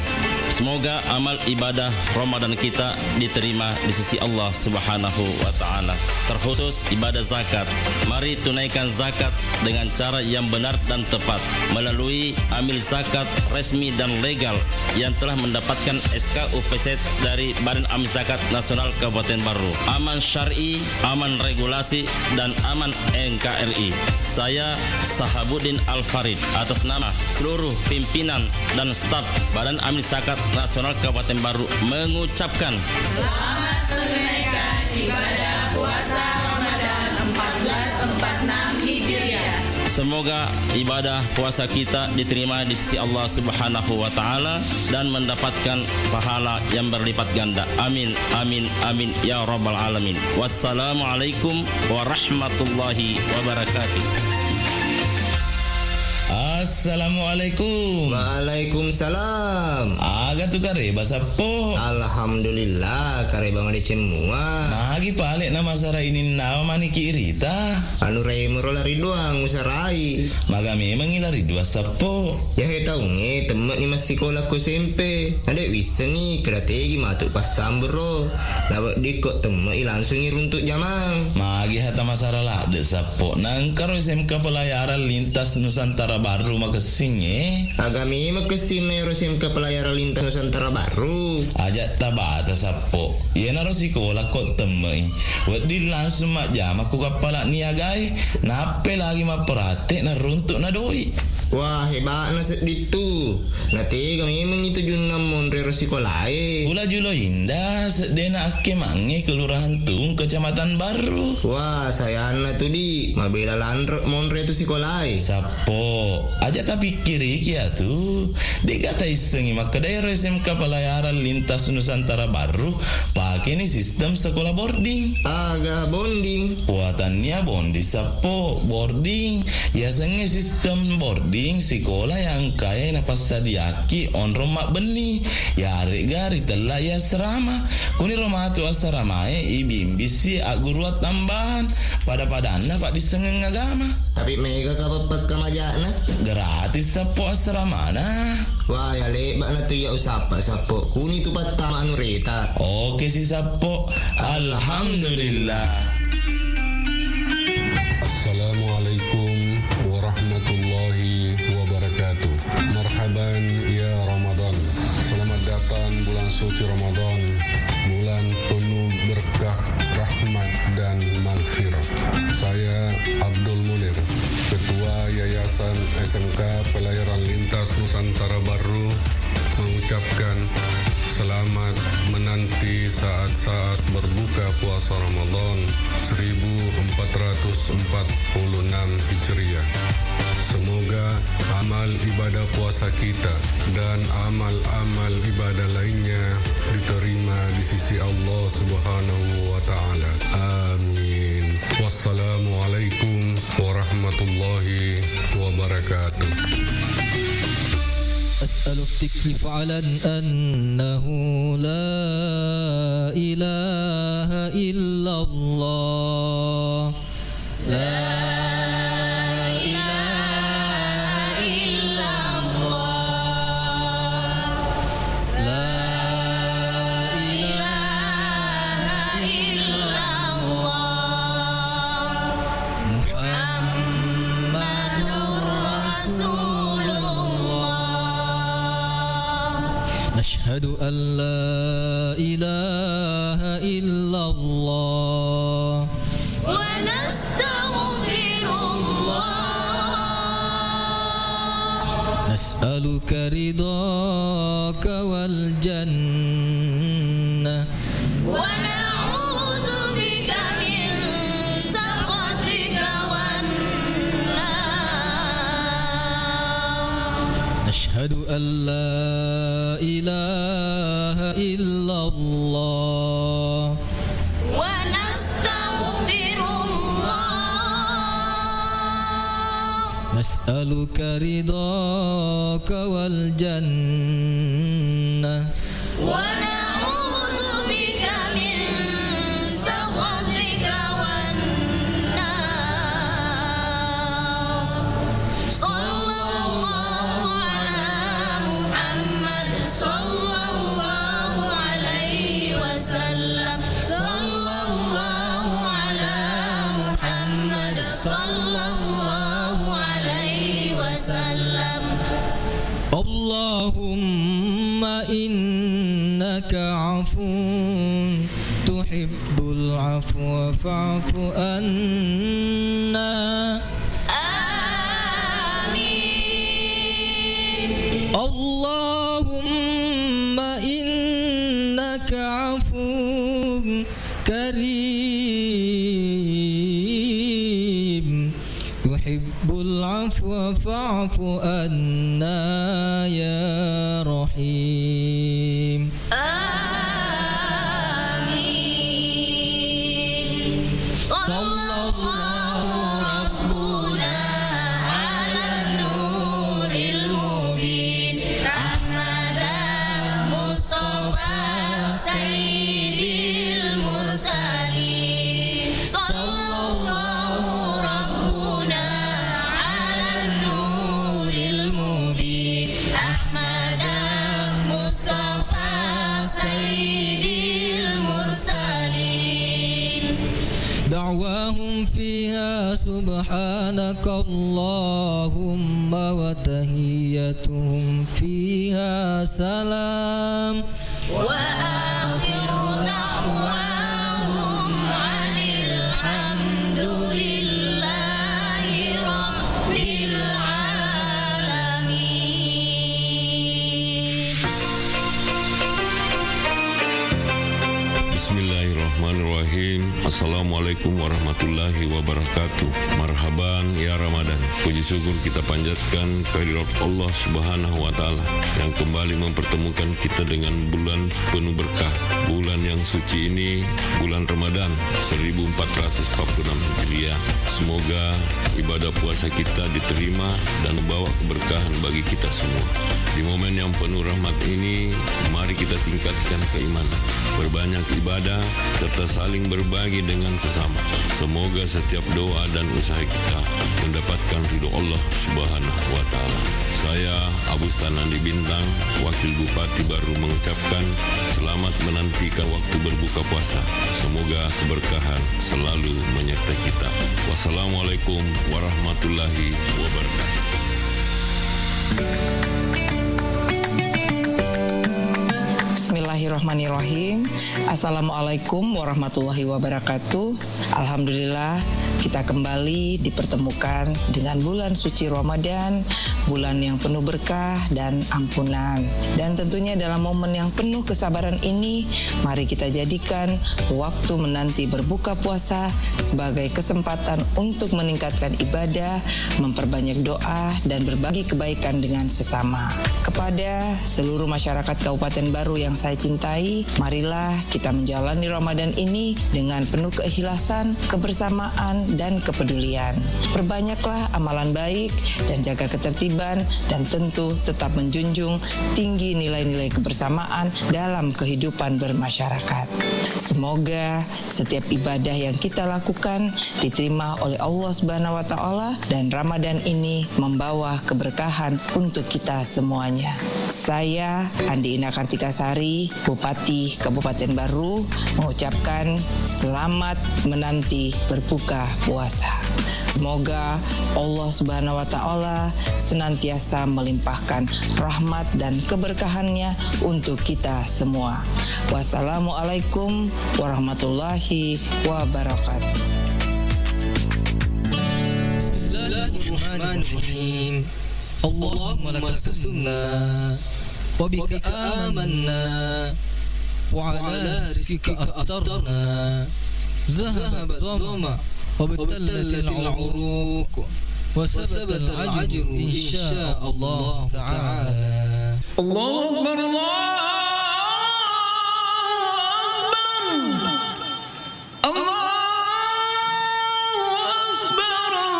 Semoga amal ibadah Ramadan kita diterima di sisi Allah Subhanahu wa Ta'ala. Terkhusus ibadah zakat. Mari tunaikan zakat dengan cara yang benar dan tepat melalui amil zakat resmi dan legal yang telah mendapatkan S K U P Z dari Badan Amil Zakat Nasional Kabupaten Baru. Aman syar'i, aman regulasi, dan aman N K R I. Saya Sahabuddin Al-Farid, atas nama seluruh pimpinan dan staf Badan Amil Zakat Nasional Kabupaten Baru, mengucapkan selamat menunaikan ibadah puasa Ramadan empat belas empat enam Hijriah. Semoga ibadah puasa kita diterima di sisi Allah Subhanahu wa Ta'ala dan mendapatkan pahala yang berlipat ganda. Amin, amin, amin, ya Rabbal Alamin. Wassalamualaikum warahmatullahi wabarakatuh. Assalamualaikum. Waalaikumsalam. Aga tu kareba, Sappo? Alhamdulillah, kareba madeceng mua. Magi pale na masara ininnawa maniki irita? Anu raimero lari doang usarai. Maga memengi lari dua, Sappo? Yahe taungnge temme'ni massikola ko S M P. Nade wissengi keda tegi matu passambero. Naweddikko temme'i langsungi runtuk jamang. Magi hata masara ladde, Sappo? Nangkaro S M K Pelayaran Lintas Nusantara Baru makessingnge? Aga memeng kessinna ero S M K Pelayaran Lintas Nusantara Baru? Aja tabata, Sappo. Iyanaro sikola ko temme'i. Wedding langsung majjama ku kappala niagae, nappai lagi mapparate naruntuk na doi. Wah, heba'na sedding tu. Natega memeng itu junna monre ro sikolae. Ula Julo Indah, seddena akkemangnge Kelurahan Tung, Kecamatan Barru. Wah, sayanna tu, Di. Mabela lanre monre tu sikolae. Sappo, Aja tapikkiriki atu, de'ga taissengi makkeda ero S M K Pelayaran Lintas Nusantara Barru pakeni sistem sekolah boarding. Aga bonding? Wa, tannia bonding sappo, boarding. Yasengnge sistem boarding sikola yang engkae napassadiaki onrong mabbenni. Yaregga ritella i asrama. Kuniro matu asramae ibimbisi agguruang tambahan, pada-padanna paddissengeng agama. Tapi mega ka pappakka majana? Gratis sappo asramana. Wah, ya lebba'na tu iya usappa sappo. Kuni tu pattama anu reta. Oke si sappo. Alhamdulillah. Assalamualaikum warahmatullahi wabarakatuh. Marhaban ya Ramadan. Selamat datang bulan suci Ramadan, bulan penuh berkah, rahmat, dan maghfirah. Saya Abdul Munir, Ketua Yayasan S M K Pelayaran Lintas Nusantara Barru, mengucapkan selamat menanti saat-saat berbuka puasa Ramadan seribu empat ratus empat puluh enam Hijriah. Semoga amal ibadah puasa kita dan amal-amal ibadah lainnya diterima di sisi Allah Subhanahu wa Ta'ala. Amin. Wassalamualaikum warahmatullahi wabarakatuh. أسأل التكليف على أنه لا إله إلا الله. لا إله إلا الله. لا إله إلا الله. محمد رسول الله. نشهد أن لا إله إلا الله. ونستغفر الله. نسألك رضاك والجنة. ونعوذ بك من سخطك والنار. نشهد أن لا إله إلا الله. ونستغفر الله. نسألك رضاك والجنة. ونعوذ بك من سخطك والنار. صلى الله على محمد، صلى الله عليه وسلم، صلى الله على محمد، صلى الله عليه وسلم. اللهم إنك عفو تحب العفو فاعف عنا. آمين. اللهم إنك عفو كريم تحب العفو فاعف عنا يا رحيم. آمين. صلى الله ربنا على النور المبين أحمد مصطفى سيد المرسلين. صلى الله ربنا على النور المبين أحمد مصطفى سيد المرسلين. دعواهم فيها سبحانك اللهم وتحيتهم فيها سلام. وآخر دعواهم أن الحمد لله رب العالمين. بسم الله الرحمن الرحيم. Assalamualaikum warahmatullahi wabarakatuh. Marhaban ya Ramadan. Puji syukur kita panjatkan kehadirat Allah Subhanahu wa Ta'ala yang kembali mempertemukan kita dengan bulan penuh berkah. Bulan yang suci ini, bulan Ramadan seribu empat ratus empat puluh enam Hijriah. Semoga ibadah puasa kita diterima dan membawa keberkahan bagi kita semua. Di momen yang penuh rahmat ini, mari kita tingkatkan keimanan, berbanyak ibadah, serta saling berbagi dengan sesama. Semoga setiap doa dan usaha kita mendapatkan ridho Allah Subhanahu wa Ta'ala. Saya, Abu Stan Andi Bintang, Wakil Bupati baru, mengucapkan selamat menantikan waktu berbuka puasa. Semoga keberkahan selalu menyertai kita. Wassalamualaikum warahmatullahi wabarakatuh. Bismillahirrahmanirrahim. Assalamualaikum warahmatullahi wabarakatuh. Alhamdulillah, kita kembali dipertemukan dengan bulan suci Ramadan, bulan yang penuh berkah dan ampunan. Dan tentunya dalam momen yang penuh kesabaran ini, mari kita jadikan waktu menanti berbuka puasa sebagai kesempatan untuk meningkatkan ibadah, memperbanyak doa, dan berbagi kebaikan dengan sesama. Kepada seluruh masyarakat Kabupaten Baru yang saya cintai, marilah kita menjalani Ramadan ini dengan penuh keikhlasan, kebersamaan, dan kepedulian. Perbanyaklah amalan baik dan jaga ketertiban, dan tentu tetap menjunjung tinggi nilai-nilai kebersamaan dalam kehidupan bermasyarakat. Semoga setiap ibadah yang kita lakukan diterima oleh Allah Subhanahu wa Ta'ala, dan Ramadan ini membawa keberkahan untuk kita semuanya. Saya, Andi Ina Kartika Sari, Bupati Kabupaten Baru, mengucapkan selamat menanti berbuka puasa. Semoga Allah Subhanahu wa Ta'ala senantiasa melimpahkan rahmat dan keberkahannya untuk kita semua. Wassalamualaikum warahmatullahi wabarakatuh. Bismillahirrahmanirrahim. اللهم لك صمنا وبك آمنا وعلى رزقك أفطرنا. ذهب الظمأ وابتلت العروق وثبت الأجر إن شاء الله تعالى. الله أكبر، الله أكبر. الله أكبر، الله أكبر.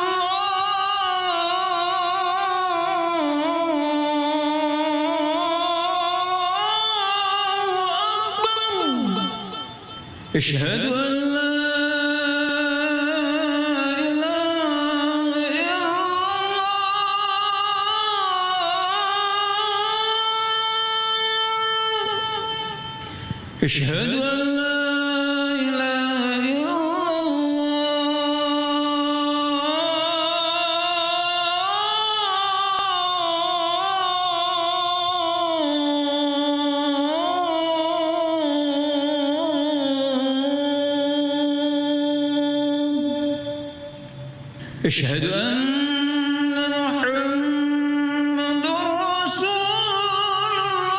أشهد أن لا إله إلا الله. أشهد أن لا إله إلا الله. أشهد أن محمدا رسول الله.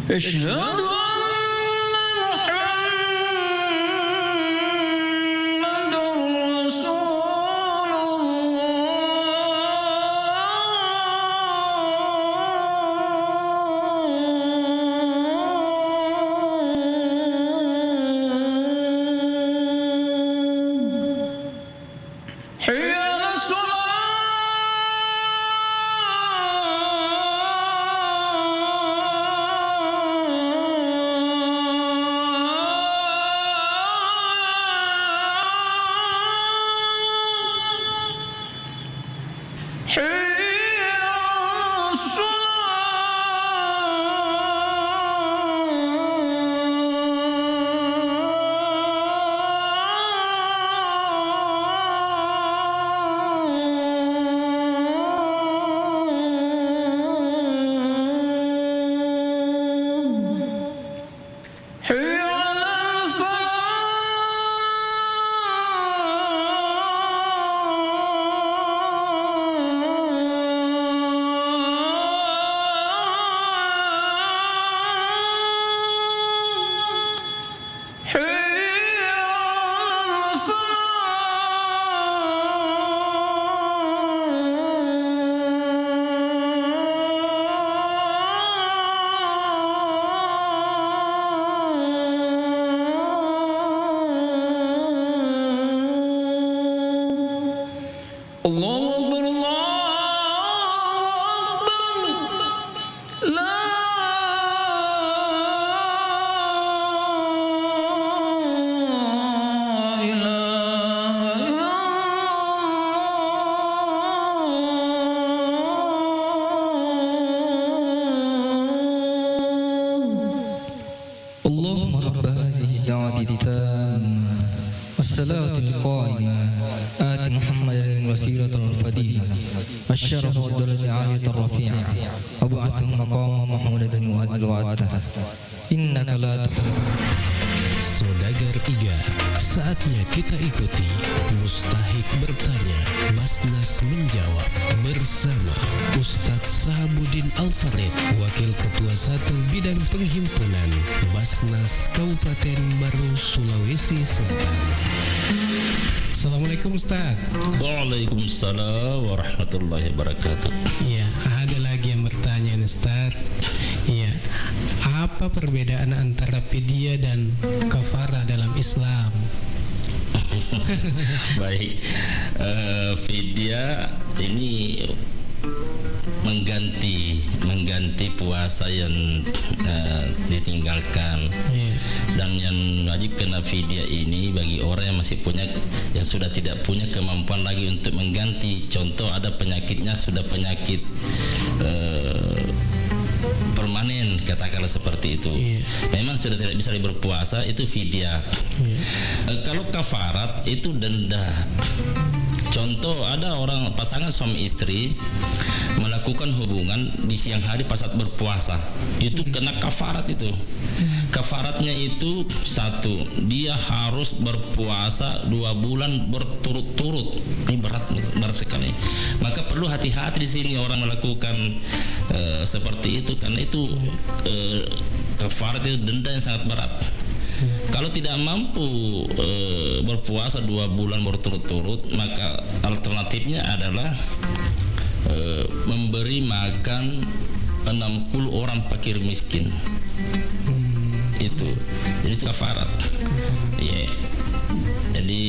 أشهد أن محمدا رسول الله. حي على الصلاة. حي على الصلاة. حي على الفلاح. الله أكبر، الله أكبر. لا إله إلا الله. اللهم رب هذه الدعوة التامة والصلاة القائمة، آت محمدا الوسيلة والفضيلة والشرف والدرجة العالية الرفيعة، وابعثه مقاما محمودا الذي وعدته، إنك لا تخلف. Saudagar Iga, saatnya kita ikuti Mustahik Bertanya, Basnas Menjawab, bersama Ustadz Sahabuddin Al-Farid, Wakil Ketua Satu Bidang Penghimpunan Basnas Kabupaten Baru, Sulawesi Selatan. Assalamualaikum, Ustadz. Waalaikumsalam warahmatullahi wabarakatuh. Iya, ada lagi yang bertanya, Ustadz. Iya. Apa perbedaan antara fidyah dan kafarah dalam Islam? Baik. Eh, fidyah ini mengganti, mengganti puasa yang, eh, ditinggalkan. Iya. Dan yang wajib kena fidyah ini bagi orang yang masih punya, yang sudah tidak punya kemampuan lagi untuk mengganti. Contoh, ada penyakitnya sudah penyakit, eh, permanen, katakanlah seperti itu. Iya. Memang sudah tidak bisa lagi berpuasa, itu fidyah. Iya. Eh, kalau kafarat itu denda. Contoh, ada orang pasangan suami istri melakukan hubungan di siang hari pas saat berpuasa. Itu kena kafarat itu. Kafaratnya itu satu, dia harus berpuasa dua bulan berturut-turut. Ini berat, berat sekali. Maka perlu hati-hati di sini orang melakukan, eh, seperti itu, karena itu, eh, kafarat itu denda yang sangat berat. Kalau tidak mampu, eh, berpuasa dua bulan berturut-turut, maka alternatifnya adalah, eh, memberi makan enam puluh orang fakir miskin. Itu. Jadi itu kafarat. Iya. Jadi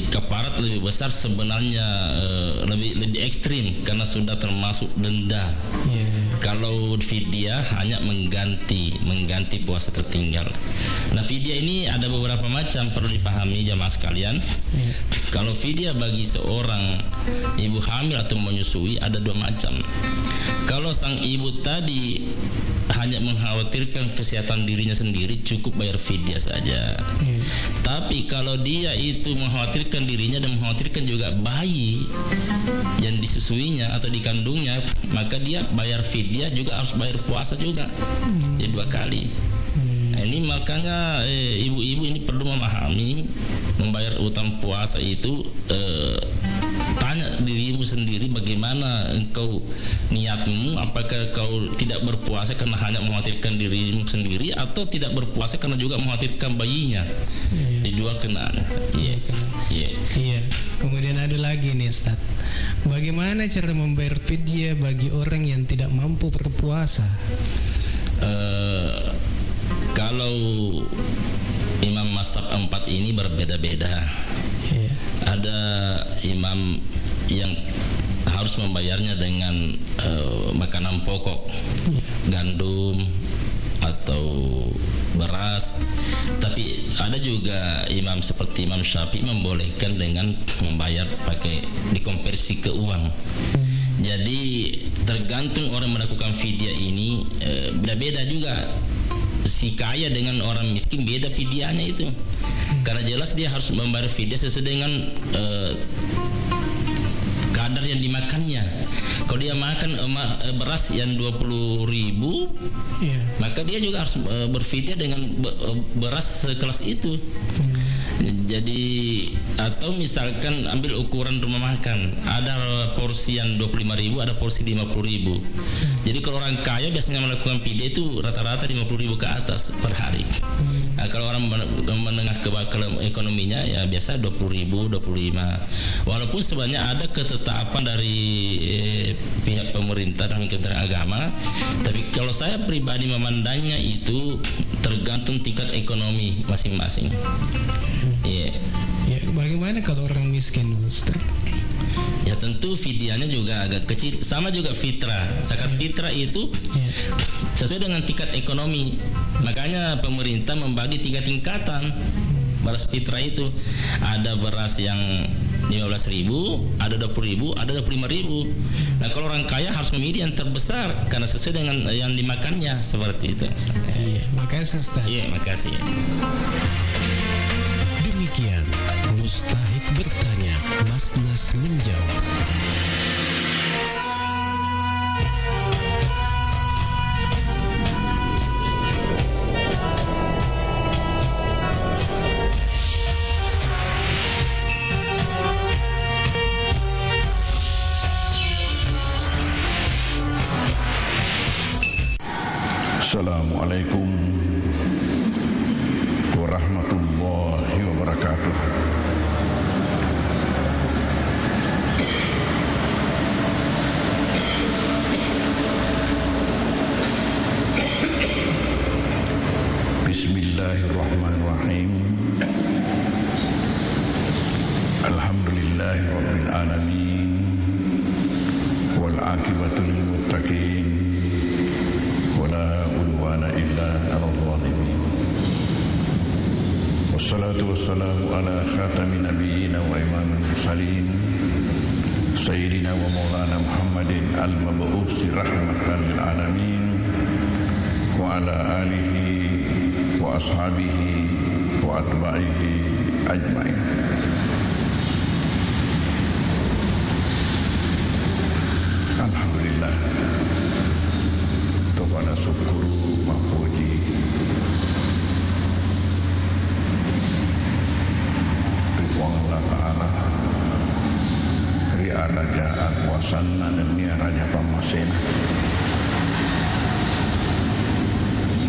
kafarat lebih besar sebenarnya, eh, lebih, lebih ekstrim karena sudah termasuk denda. Iya. Kalau fidyah hanya mengganti, mengganti puasa tertinggal. Nah, fidyah ini ada beberapa macam, perlu dipahami jamaah sekalian. Iya. Kalau fidyah bagi seorang ibu hamil atau menyusui ada dua macam. Kalau sang ibu tadi hanya mengkhawatirkan kesehatan dirinya sendiri, cukup bayar fidyah saja. Iya. Tapi kalau dia itu mengkhawatirkan dirinya dan mengkhawatirkan juga bayi yang disusuinya atau dikandungnya, maka dia bayar fidyah juga, harus bayar puasa juga. Jadi dua kali. Nah, ini makanya, eh, ibu-ibu ini perlu memahami, membayar utang puasa itu, eh, tanya dirimu sendiri, bagaimana engkau niatmu, apakah kau tidak berpuasa karena hanya mengkhawatirkan dirimu sendiri, atau tidak berpuasa karena juga mengkhawatirkan bayinya? Iya. Di dua kena. Iya. Iya, kena. Iya. Iya. Kemudian ada lagi nih, Ustaz. Bagaimana cara membayar fidyah bagi orang yang tidak mampu berpuasa? Eh, kalau imam mazhab empat ini berbeda-beda. Iya. Ada imam yang harus membayarnya dengan, eh, makanan pokok, iya, gandum atau beras. Tapi ada juga imam seperti Imam Syafi'i membolehkan dengan membayar pakai, dikonversi ke uang. Jadi, tergantung orang melakukan fidyah ini, eh, beda-beda juga. Si kaya dengan orang miskin beda fidyahnya itu. Karena jelas dia harus membayar fidyah sesuai dengan, eh, kadar yang dimakannya. Kalau dia makan, eh, ma-, eh, beras yang dua puluh ribu, iya, maka dia juga harus, eh, berfidyah dengan be-, eh, beras sekelas itu. Hmm. Jadi, atau misalkan ambil ukuran rumah makan, ada porsi yang dua puluh lima ribu, ada porsi lima puluh ribu. Jadi, kalau orang kaya biasanya melakukan fidyah itu rata-rata lima puluh ribu ke atas per hari. Hmm. Nah, kalau orang men-, menengah ke bawah, kalau ekonominya ya biasa dua puluh ribu, dua puluh lima. Walaupun sebenarnya ada ketetapan dari, eh, pihak pemerintah dan Kementerian Agama, tapi kalau saya pribadi memandangnya itu tergantung tingkat ekonomi masing-masing. Iya. Ya, bagaimana kalau orang miskin, Ustaz? Ya, Tentu fidyahnya juga agak kecil. Sama juga fitrah. Zakat fitrah itu sesuai dengan tingkat ekonomi. Makanya pemerintah membagi tiga tingkatan beras fitrah itu. Ada beras yang lima belas ribu, ada dua puluh ribu, ada dua puluh lima ribu. Nah, kalau orang kaya harus memilih yang terbesar karena sesuai dengan yang dimakannya, seperti itu. Iya, makasih, Ustaz. Iya, makasih. Demikian Mustahik Bertanya, Mas Nas Menjawab. Assalamualaikum warahmatullahi wabarakatuh. Bismillahirrahmanirrahim. Alhamdulillahirabbil alamin. Wal aqibatu lil muttaqin. Wala udwana illa alal zalimin. Wassalatu wassalamu ala khatamin nabiyina wa imamil mursalin, sayyidina wa maulana Muhammadin al-mab'usi rahmatan lil alamin, wa ala alihi wa ashabihi wa atba'ihi ajmain. Alhamdulillah. Topada sukkuru mappoji ri Puang Allah Ta'ala, ri araja akuasanna nennia raja pammasena.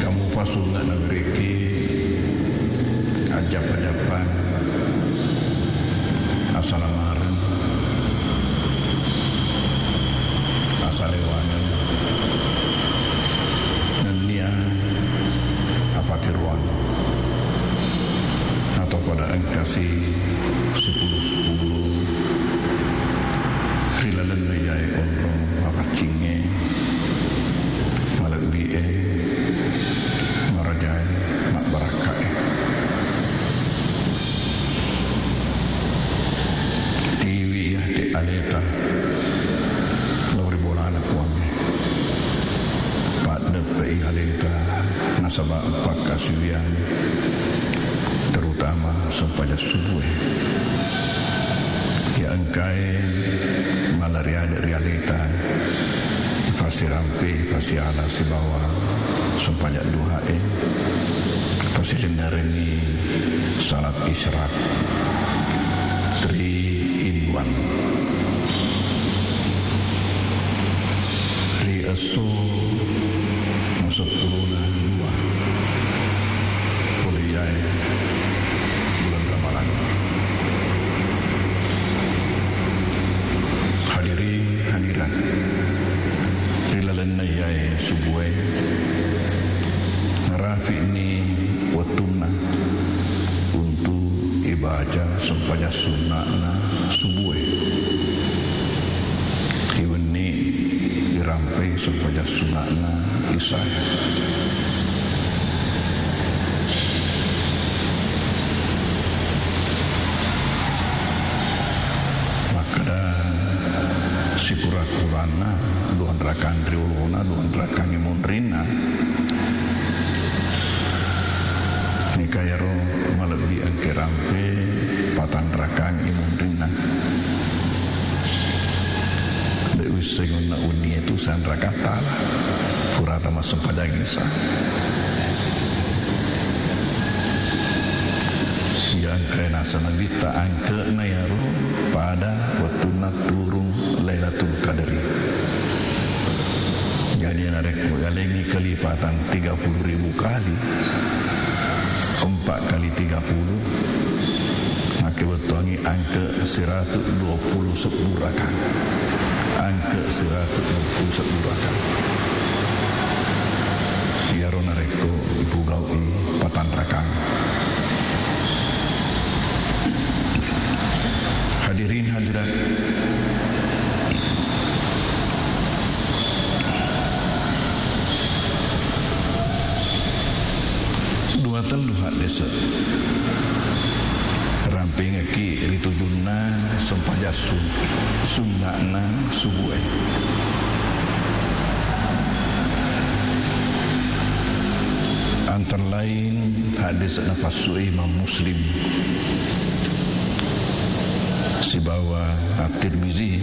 Kamu pasunga nawerekki ajjappa-jappang, asalamareng, asalewaneng, nennia apateruang. Atau pada engkasi sepuluh-sepuluh ri lalenna iyae onrong mapaccingnge, malebbi'e, marajae, mabbarakka'e. Tiwi iyate aleta lao ri bolana Puangnge. Paddeppe'i aleta nasaba pakkasiwiang, terutama sempajang subue. Iya engkae mala riade ri aleta, ipasirampe, ipasiala sibawa sempajang duhae, pasilennerengngi salat isyraq, three in one. Ri esso maseppulona dua pole iyae bulan Ramalang. Hadirin hadirat, ri lalenna iyae subue, narafi'ni wettunna untu' ibaca sempajang sunna'na subue. Iwenni irampe sempajang sunna'na isyae. Makkeda sikurakkuranna, duanrakang ri olona, duanrakang i munrinna. Neka iyaro malebbi engka rampe patanrakang i munrinna. De' wisseng onna wennie tu sanrakattala purata massempajang isya. Iya engkae naseng Nabitta angke'na iyaro pada wettunna turung Lailatul Qadri. Jadi narekko yalengngi kelipatan tiga puluh ribu kali empat kali tiga puluh, makkebettuangngi angke siratu dua puluh sebbu rakang. Angke siratu dua puluh sebbu rakang. Iyaro narekko ipugau'i patanrakang. Hadirin hadirat, Rampengekki ri tujunna sempajang sun-, sunna'na subuh e. Antara lain haddese' napassu e Imam Muslim sibawa At-Tirmizi,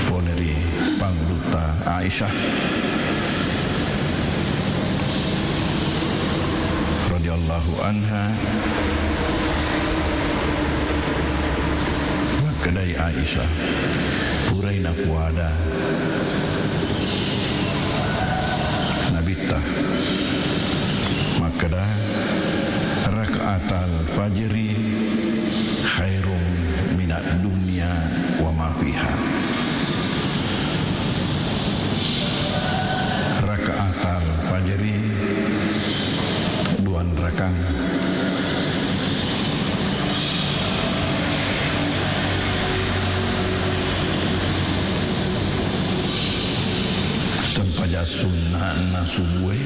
pole ri Pangulutta Aisyah radhiyallahu anha, makkedai Aisyah, purai napuada Nabitta makkeda, "Rakaatal fajri khairum minad dunya wa ma fiha." Rakaatal fajri, duanrakang. Sempajang sunna'na subuh e,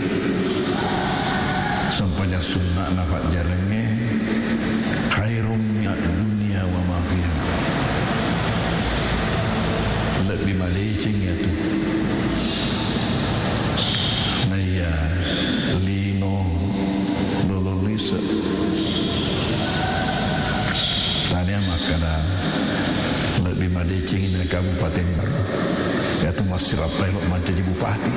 sempajang sunna'na fajjareng e, khairum minad dunya wa ma fiha. Lebbi madeceng iyatu. Naiya lino lolong lise'. Tania makkeda lebbi madeceng na Kabupaten Barru. Iyatu massirappa elo mancaji bupati.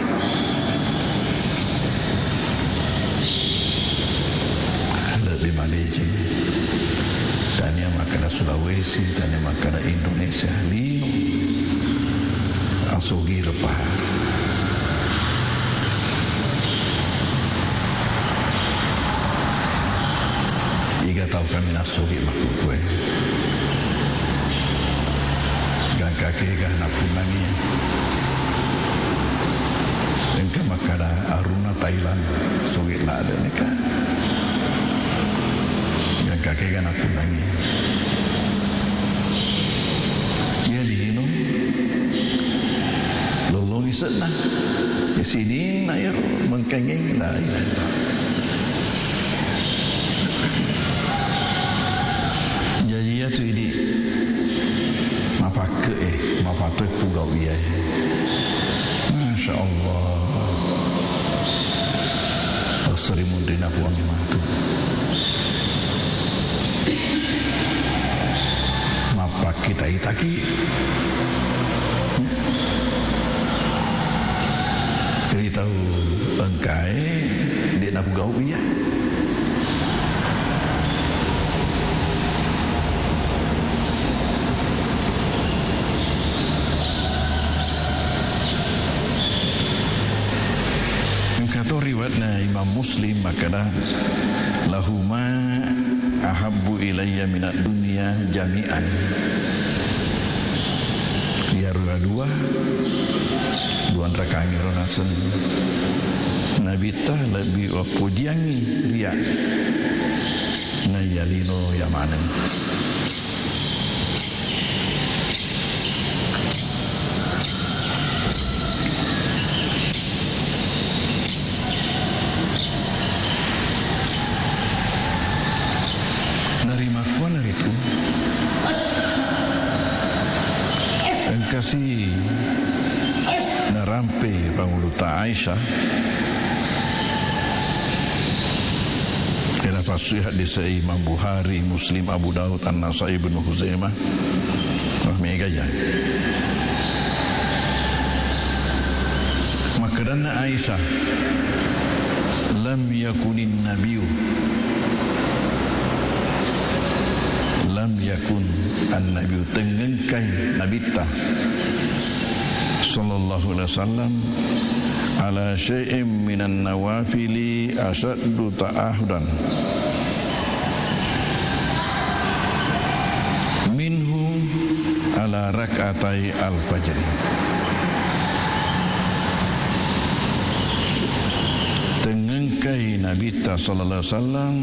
Lebbi madeceng. Tania makkeda Sulawesi, tania makkeda Indonesia. Lino. Asogi repa. Iga tau kami nasogi makkukue. Gangka kega napunnangi. Engka makkeda arunna Thailand sogi ladde' neka. Gangka kega napunnangi. Iya lino. Lollong ise'na. Ya sininna iyaro mengkengeng, la ilaha illallah. Jaji iyatu idi mapakke'e, mapatue pugau iyae. Masya Allah. Seri munrina Puang matu. Mappakita-itaki. Ri tau engkae de' napugau iya. Engka to riwayatna Imam Muslim makkeda, "Lahuma ahabbu ilayya minad dunya jami'an." Iyaro dua, duanrakangngi ro naseng Nabitta lebbi wappojiangngi ria naiya lino iya maneng. Narimakkuannaritu, engkasi narampe Pangulutta Aisyah, Kena passui hadise Imam Bukhari, Muslim, Abu Daud, An-Nasai, Ibnu Huzaimah. Wah, mega ya. Makkedanna Aisyah, "Lam yakunin nabiyu, lam yakun an-nabiyu," tengngengkai Nabitta sallallahu alaihi wasallam, "ala syai'in minan nawafili asyaddu ta'ahudan minhu ala rak'atai al-fajri." Tengngengkai Nabitta sallallahu alaihi wasallam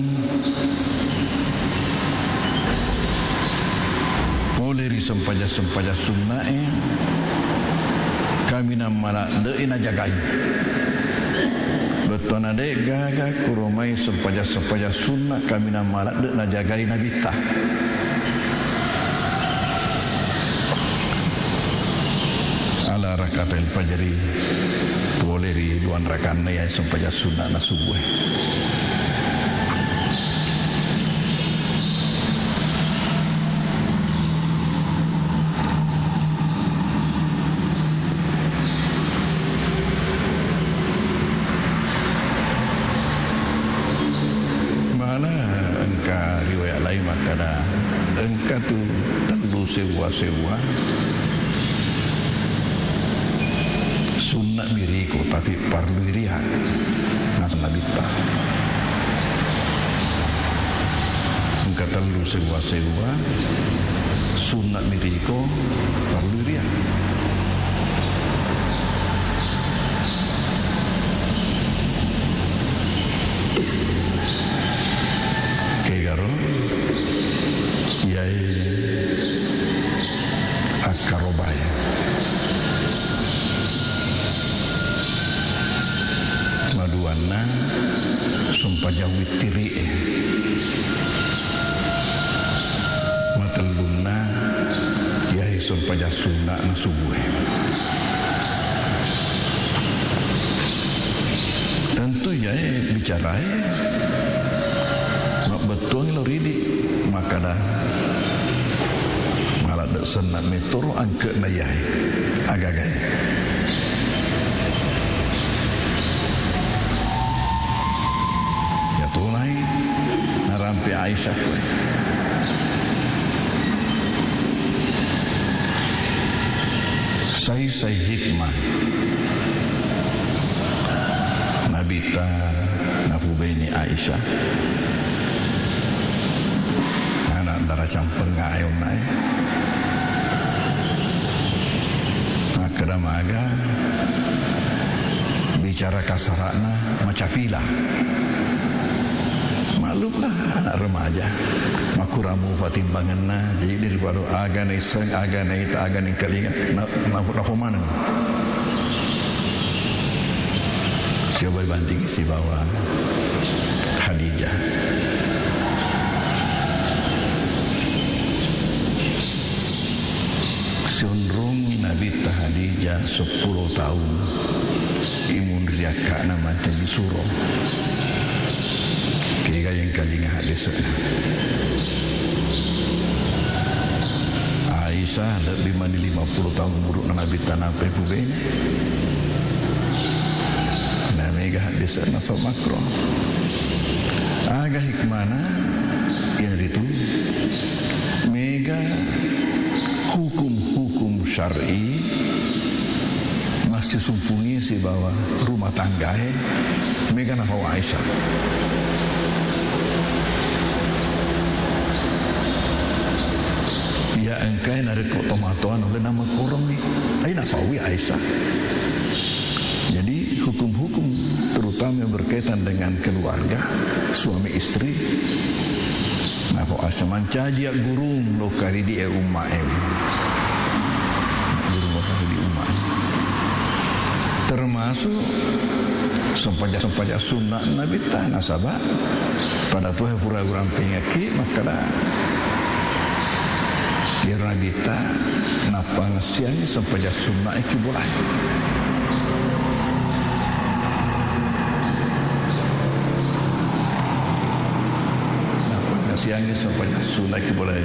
pole ri sempajang-sempajang sunnae, kaminang maladde'i najagai. Wettu Na de' gaga kuro mai sempajang-sempajang sunna kaminang maladde' najagai Nabitta. Ala rakaatil fajri, pole ri duang rakaanna iya sempajang sunna na subuh e. Mana engka riwayat lain makkada, engka tu tellu sewwa-sewwa sunna mi riko, tapi parlui ria. Naseng Nabitta. Engka tellu sewwa-sewwa, sunna mi riko, parlui ria. Kegaro, iyae akkarobae. Maduanna, sempajang wittiri'e. Matellunna, iyae sempajang sunna'na subuhe. Tentu iyae bicarae mabbettuang lo ridi, makkada maladde' senna' metoro angke'na iyae agagae. Iya tonai narampe Aisyah koe. Saisai hikmah Nabitta napubene Aisyah? Ana' dara campengnga ae onnae. Makkeda maga bicara kasara'na macafila. Maklumlah, ana' remaja makurang mupa timbangenna, jadi daripada aga naisseng, aga naita, aga naengkalinga, na-, na-, nafo maneng. Coba bandingi sibawa Khadijah. Sionrongi Nabitta Khadijah seppulo taung. Imun ri akka'na mancaji suro. Kega engkalinga haddese'na. Aisyah lebbi mani lima puluh taung umuru'na Nabitta nappai pubene. Na mega haddese'na so makro. Aga hikmana? Iyanaritu mega hukum-hukum syar'i massisumpungi sibawa rumah tanggae mega napau Aisyah. Iya engkae narekko tomatoa nulle namekkoronni, ai napaui Aisyah. Jadi hukum-hukum terutama yang berkaitan dengan keluarga, suami istri, napau Aisyah mancaji aggurung lokka ridi e umma e. Guru lokka ridi umma e. Termasuk sempajang-sempajang sunnah Nabitta, nasaba pada tuhe pura urampengekki makkada iyaro Nabitta nappangessiangi sempajang sunnah e ki bolae. Nappangessiangi sempajang sunnah e ki bolae.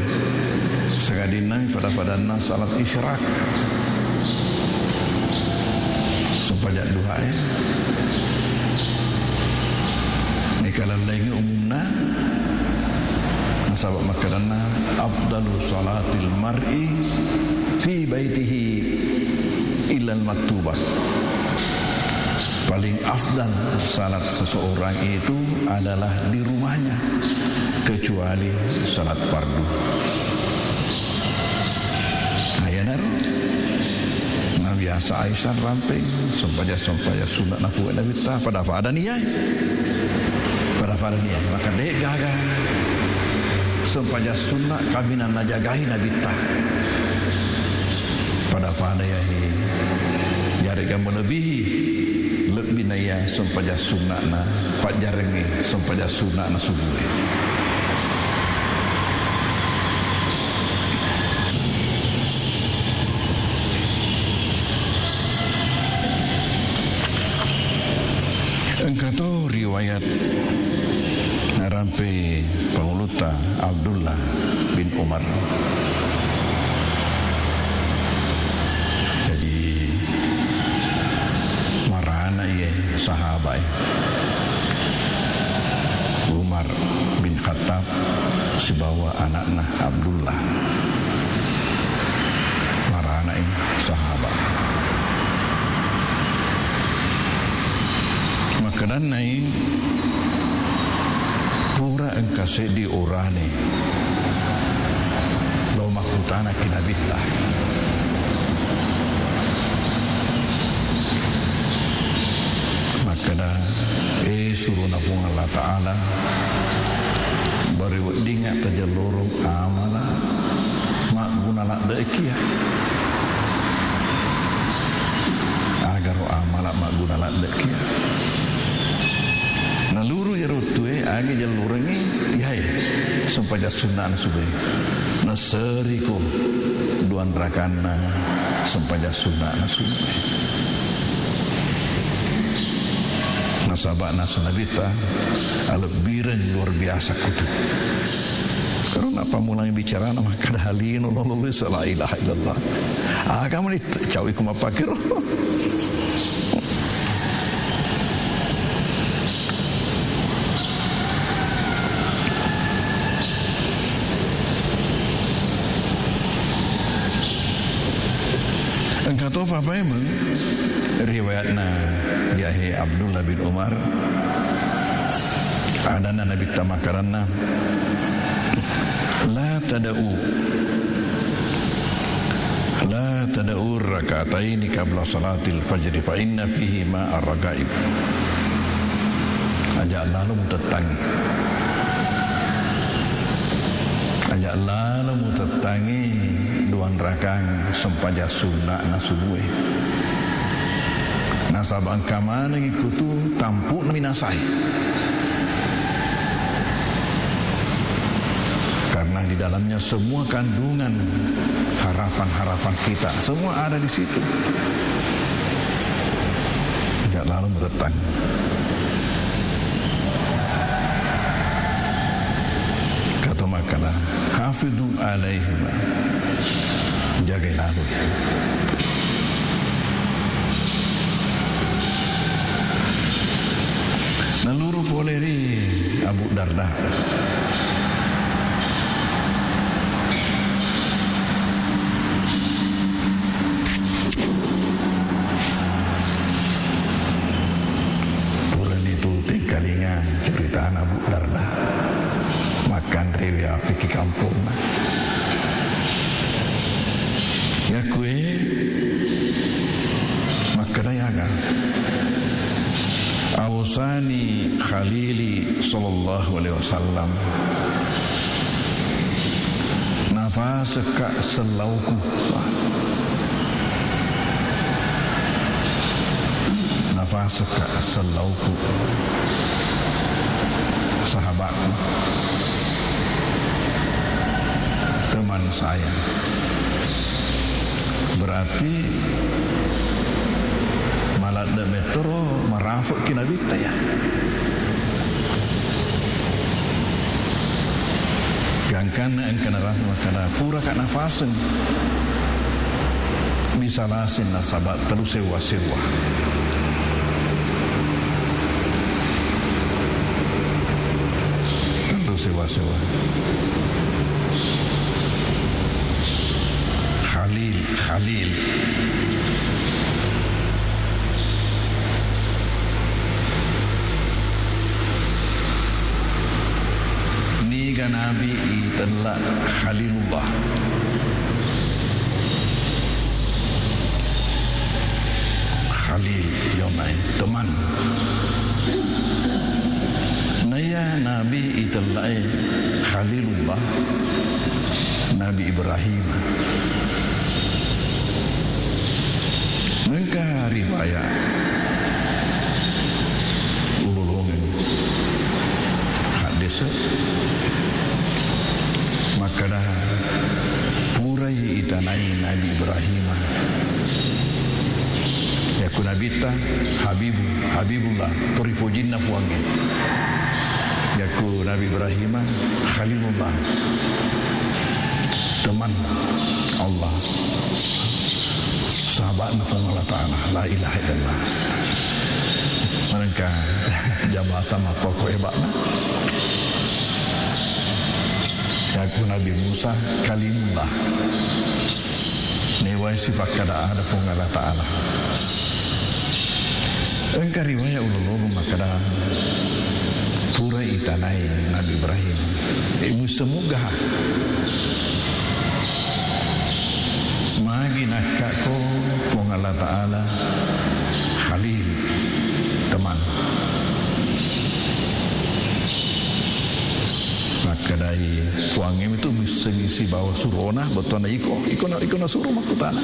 Sangadinna mi pada-padanna salat isyraq. Sempajang duha e. Nikalallengi umumna. Nasaba makkadanna afdalu salatil mar'i fi baitihi illal maktubah. Paling afdal salat seseorang itu adalah di rumahnya, kecuali salat fardu. Nah, iyanaro nabiasa Aisyah rampeng sempajang-sempajang sunnah napue Nabitta, pada-pada niae. Pada-pada niae. Maka de' gaga sempajang sunnah kaminang najagai Nabitta. Pada-pada yae. Yarega melebihi, lebbi iya sempajang sunna'na, pajjarengngi sempajang sunna'na subuhe. Engka to riwayat narampe pangulutta Abdullah bin Umar. Jadi, marana iye sahabae Umar bin Khattab sibawa anakna Abdullah. Maranai sahaba. Makkedannai, pura engka seddi orane lao makkutanaki Nabitta. Makkeda, "Eh, surona Puang Allah Ta'ala, bare weddingnga tajellorong amala magguna ladde'kia." Agaro amala magguna ladde'kia. Naluru iyaro wettue, agi jellorengngi, iyae sempajang sunna'na subuh. Naseriko duanrakanna sempajang sunna'na subuh. Nasaba' naseng Nabitta, alebbireng luar biasa kutu. Karena pammulai bicarana makkeda, "Halino lolo lesa, la ilaha illallah." Aga meni cawi ku mappakero. Engka topa paimeng riwayatna Yahya Abdullah bin Umar, adanna Nabitta makkaranna, "La tada'u, la tada'u rakataini qabla salatil fajri fa inna fihi ma ar-ragaib." Aja' lalo mutettangngi. Aja' lalo mutettangngi duanrakang sempajang sunna'na subuhe. Nasaba' engka manengngi kutu tampu'na minasae. Karena di dalamnya semua kandungan harapan-harapan kita, semua ada di situ. Aja' lalo mutettang. Kato makkeda, "Hafidhu alaihima." Jagai lalo. Naluru pole ri Abu Darda. Purani tu tengkalinga ceritana Abu Darda. Makkanrewe api ki kampungna. Yakue makkedai aga? Ausani Khalili sallallahu alaihi wasallam. Nafasekka sellauku. Nafasekka sellauku. Sahabatku. Teman saya. Berarti maladde' mettoro marafe'ki Nabitta ya. Gangkanna engka narapi makkeda, puraka nafaseng. Bisa lasing nasaba' tellu sewwa-sewwa. Tellu sewwa-sewwa. Khalil, Khalil. Niga Nabi itella Khalilullah. Khalil, yonai teman. Naiya Nabi itellae Khalilullah, Nabi Ibrahim. Engka riwayat Makkeda, purai itanai Nabi Ibrahima. Yakku Nabitta Habibu, Habibullah, toripojinna Puangnge. Yakku Nabi Ibrahima Khalilullah, teman Allah. Sahabatna Puang Allah Ta'ala, la ilaha illallah. Manengka jabatan mappakko eba'na. Yakku Nabi Musa Kalimullah. Newai sipakkada ada Puang Allah Ta'ala. Engka riwaya ulolongeng makkada, purai itanai Nabi Ibrahim. E, musemmuga. Magi nakkako Puang Allah Ta'ala Khalil, teman. Makkedai Puangnge mitu missengi sibawa surona, bettuanna iko, iko na, iko nasuro makkutana.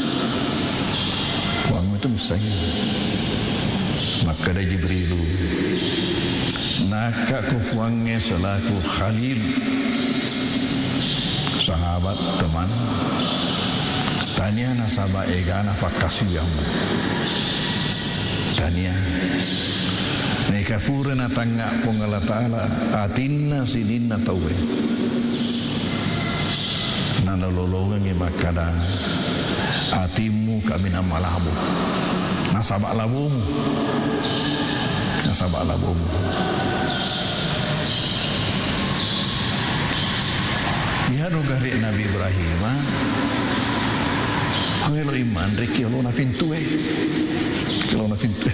Puangnge mitu missengi. Makkedai Jibrilu, nakkako Puangnge selaku Khalil, sahabat, teman, tania nasaba egana fakkasiwiammu. Tania. Naika pura natangnga Puang Allah Ta'ala atinna sininna tauwe. Nalolongengngi makkada, atimmu kaminang malabo. Nasaba labomu. Nasaba labomu. Iyaro gare Nabi Ibrahima, ko eloi manre ki olona pintue. Ki olona pintue.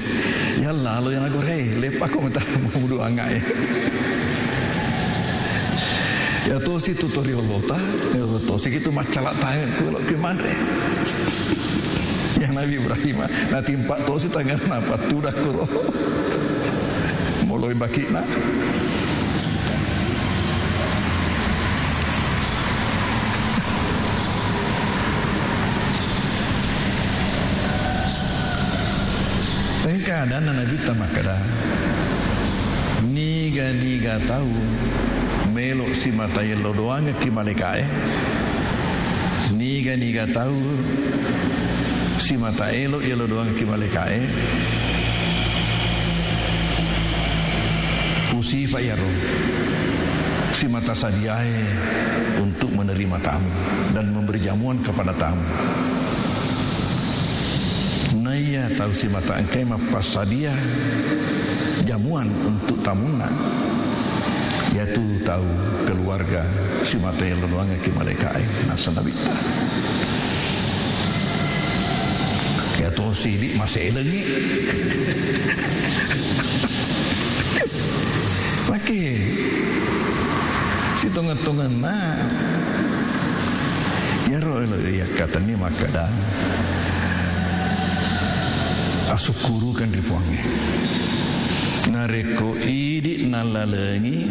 Iya lalo iya nagore, lepako meta mudu angae. Iya tosi tu toriolota, iya tosi kitu maccala tae ko eloki manre. Iya Nabi Ibrahima, natimpa tosi tanganna pattuda kuro. Moloi bakina. Engka adanna Nabitta makkeda, niga-niga tau melo simata yello doangekki malaikae, niga-niga tau simata elo yello doangekki malaikae, usifa iyaro simata sadiae untuk menerima tamu dan memberi jamuan kepada tamu. Naiya tau simata engkai mappassadia jamuan untuk tamunna, iyatu tau keluarga simata yello doangekki malaikae, naseng Nabitta. Iya tosi idi maselengi. Make sitongeng-tongenna. Iyaro elo iyyakkatenni makkeda, asukkurukeng ri Puangnge. Narekko idi nallalengi,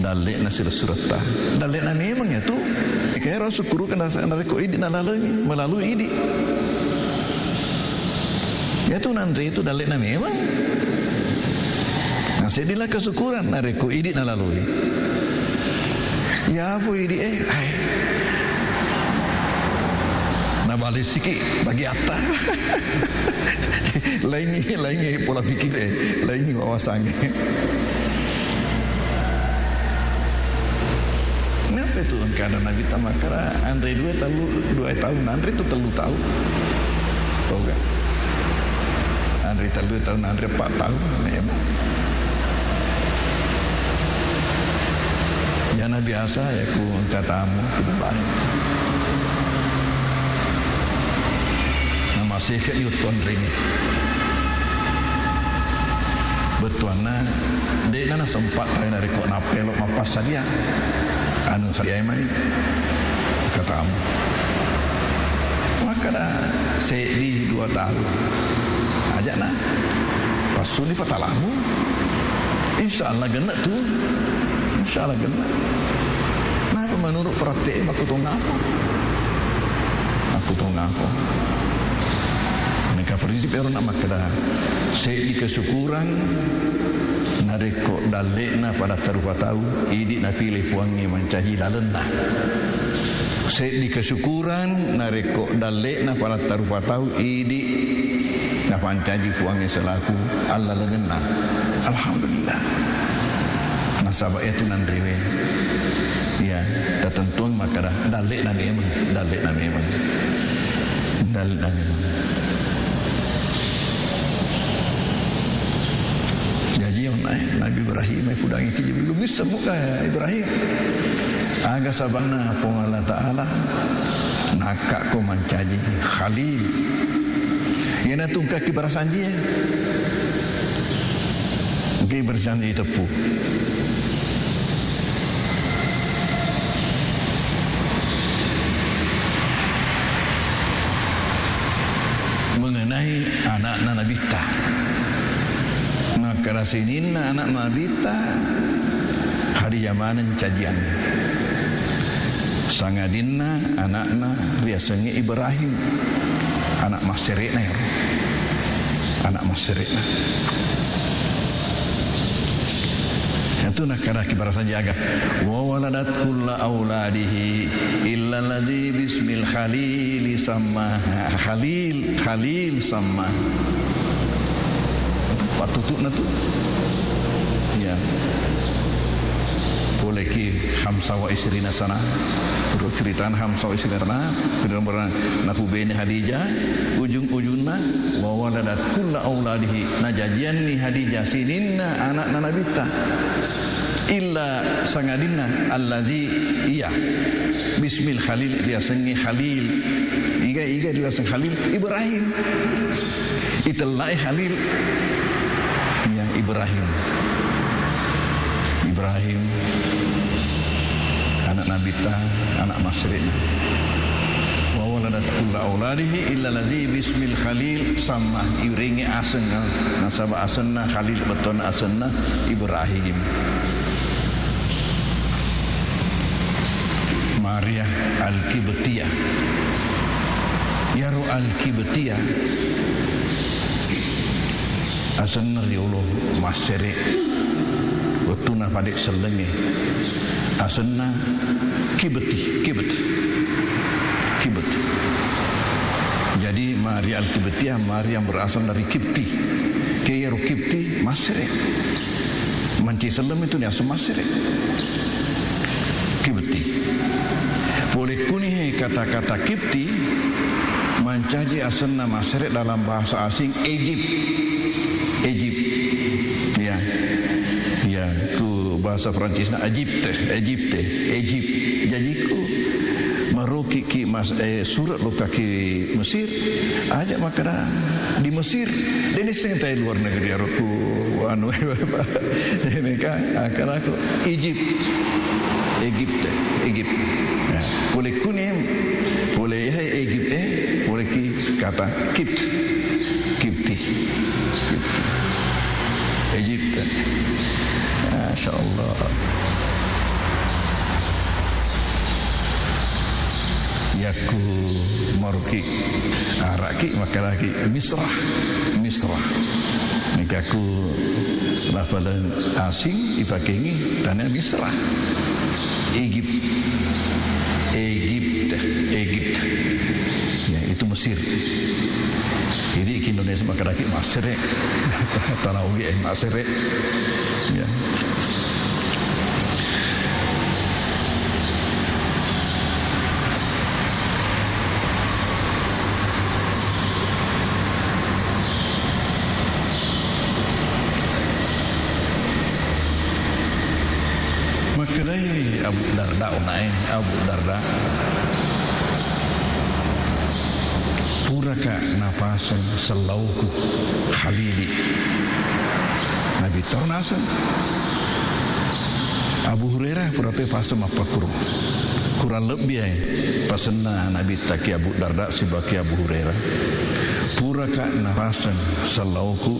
dalle'na silessuretta. Dalle'na memeng iyatu. Eka ero asukkurukeng nasa-, narekko idi nallalengi, melalui idi. Iyatu nanre itu dalle'na memang. Nah, seddilah kesyukuran narekko idi nalaloi. Iya fu idi e, ai. Nabalessiki bagi atta. Laingi, laingi pola pikir e, laingi wawasangnge. Napa itu engkana Nabitta makkeda, anre dua talu, dua taun, anre tu tellu taun. Toga. Anre tellu taun, anre empat taun, memang. Iyana biasa, iya ku engka tamu, ku bulae. Namaseke ni uttonrenge. Bettuanna, de'na nasempat tae narekko nappelo mappassadia. Anu sadiae mani. Katamu. Makkeda seddi dua taung. Aja'na. Passuni patalamu. Insya Allah genne' tu. Insya Allah genne'. Nah, menurut praktek makkutongako. Makkutongako. Nengka prinsip ero na makkeda seddi kesyukuran Narekko dalle'na padatta rupa tau, idi napile Puangnge mancaji lalenna. Seddi kesyukuran narekko dalle'na padatta rupa tau, idi napancaji Puangnge selaku allalengenna. Alhamdulillah. Nasaba iyatu nanrewe, iya, tatentuang makkada dalle'na memang, dalle'na memang. Dalle'na memang. Jaji, onna, eh, Nabi Ibrahim, eh, pudangi ki Jibril, "Bisa muka, eh, Ibrahim?" Aga sabanna Puang Allah Ta'ala, "Nakka ko mancaji Khalil." Iyana tungkaki barasanji, eh. Engka barasanji teppu. Mengenai anakna Nabitta. Makkada sininna anak Nabitta, Hadijah maneng cajianna. Sangadinna anakna riasengnge Ibrahim, anak massere'na ero. Anak massere'na. Itu nakkadaki barasanji aga, "Wa waladat kulla auladihi illa alladzi bismil khalili samma." Khalil, Khalil samma. Pattutu'na tu. Iya. Poleki khamsa wa isrina sana. Ro ceritana khamsa wa isrina sana. Kemudian berang napubene Hadijah. Ujung-ujungna, "Wa waladat kulla auladihi." Najajianni Hadijah sininna anakna Nabitta. Illa sangadinna allazi iya. Bismil Khalil, riasengnge Khalil. Iga, iga riaseng Khalil? Ibrahim. Itellae Khalil. Iya, Ibrahim. Ibrahim, anak Nabitta, anak massere'na. Wa waladat kulla auladihi illa ladzi bismil Khalil samma, iurengngi aseng, nasaba asenna Khalil, bettuanna asenna Ibrahim. Maria Al-Qibtiyah. Iyaro Al-Qibtiyah asenna riolo massere. Wettunna pade sellengnge, asenna Qibti, Qibt, Qibt. Jadi Maria Al-Qibtiyah, Maria yang berasal dari Qibti. Ke iyaro Qibti, massere. Mancaji selleng itu diaseng massere. Qibti. Pole kuni he kata-kata Qibti, mancaji asenna massere dalam bahasa asing Egypt. Egypt. Ya. Ya, ku bahasa Prancisna Egypte, Egypte, Egypt. Jaji ku maroki ki mas-, eh, surat lokaki Mesir, aja makkada di Mesir. Deni sing tai luar negeri aroku anu, ini kan, akan aku Egypt. Egypte, Egypt. Ya. Pole kuni, pole ya Egypt, eh, pole ki kata Kipt. Kipti. Kipti. Egypten. Masya Allah. Yakku maroki araki makkadaki Misrah. Misrah. Nikaku lafalan asing ipakengi tana Misrah. Egypt. Egypt. Egypt. Ya, itu Mesir. Jadi, ki Indonesia makkadaki massere. Tana Ogi, eh, massere. Ya. Makkedai Abu Darda, onae Abu Darda, "Puraka nafaseng sellauku Khalili?" Nabi taro naseng. Abu Hurairah pura to faseng mappakkuro. Kurang lebbi ae pasenna Nabi taki Abu Darda sibaki Abu Hurairah. "Puraka nafaseng sellauku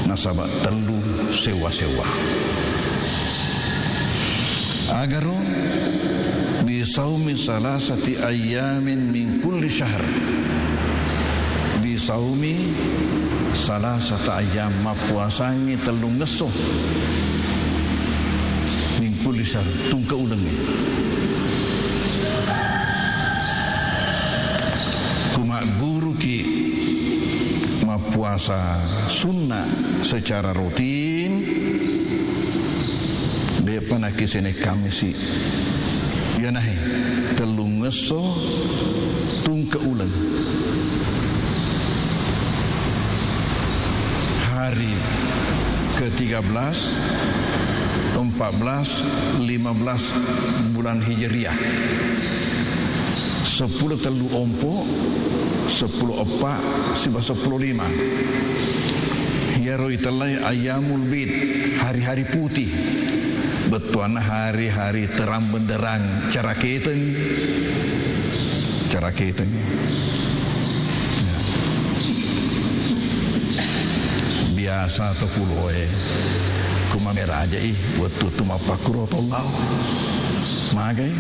nasaba tellu sewwa-sewwa." Agaro, "Bisaumi salasati ayyamin min kulli syahr." Bisaumi salasata ayyam, mappuasangngi tellungngesso min kulli syahr, tungke ulengnge. Ku magguruki mappuasa sunna secara rutin, de'pa nakki Senin Kammisi. Iyanahe tellungngesso tungke uleng. Hari ketiga belas, empat belas, lima belas bulan Hijriah. Seppulo tellu ompo, seppulo eppa, siba seppulo lima. Iyaro itellai ayyamul bid, hari-hari putih. Bettuanna hari-hari terang benderang, caraketeng. Caraketeng. Ya. Biasa to puloe, ku mameraja'i wettu tu mappakkuro tollau. Magai,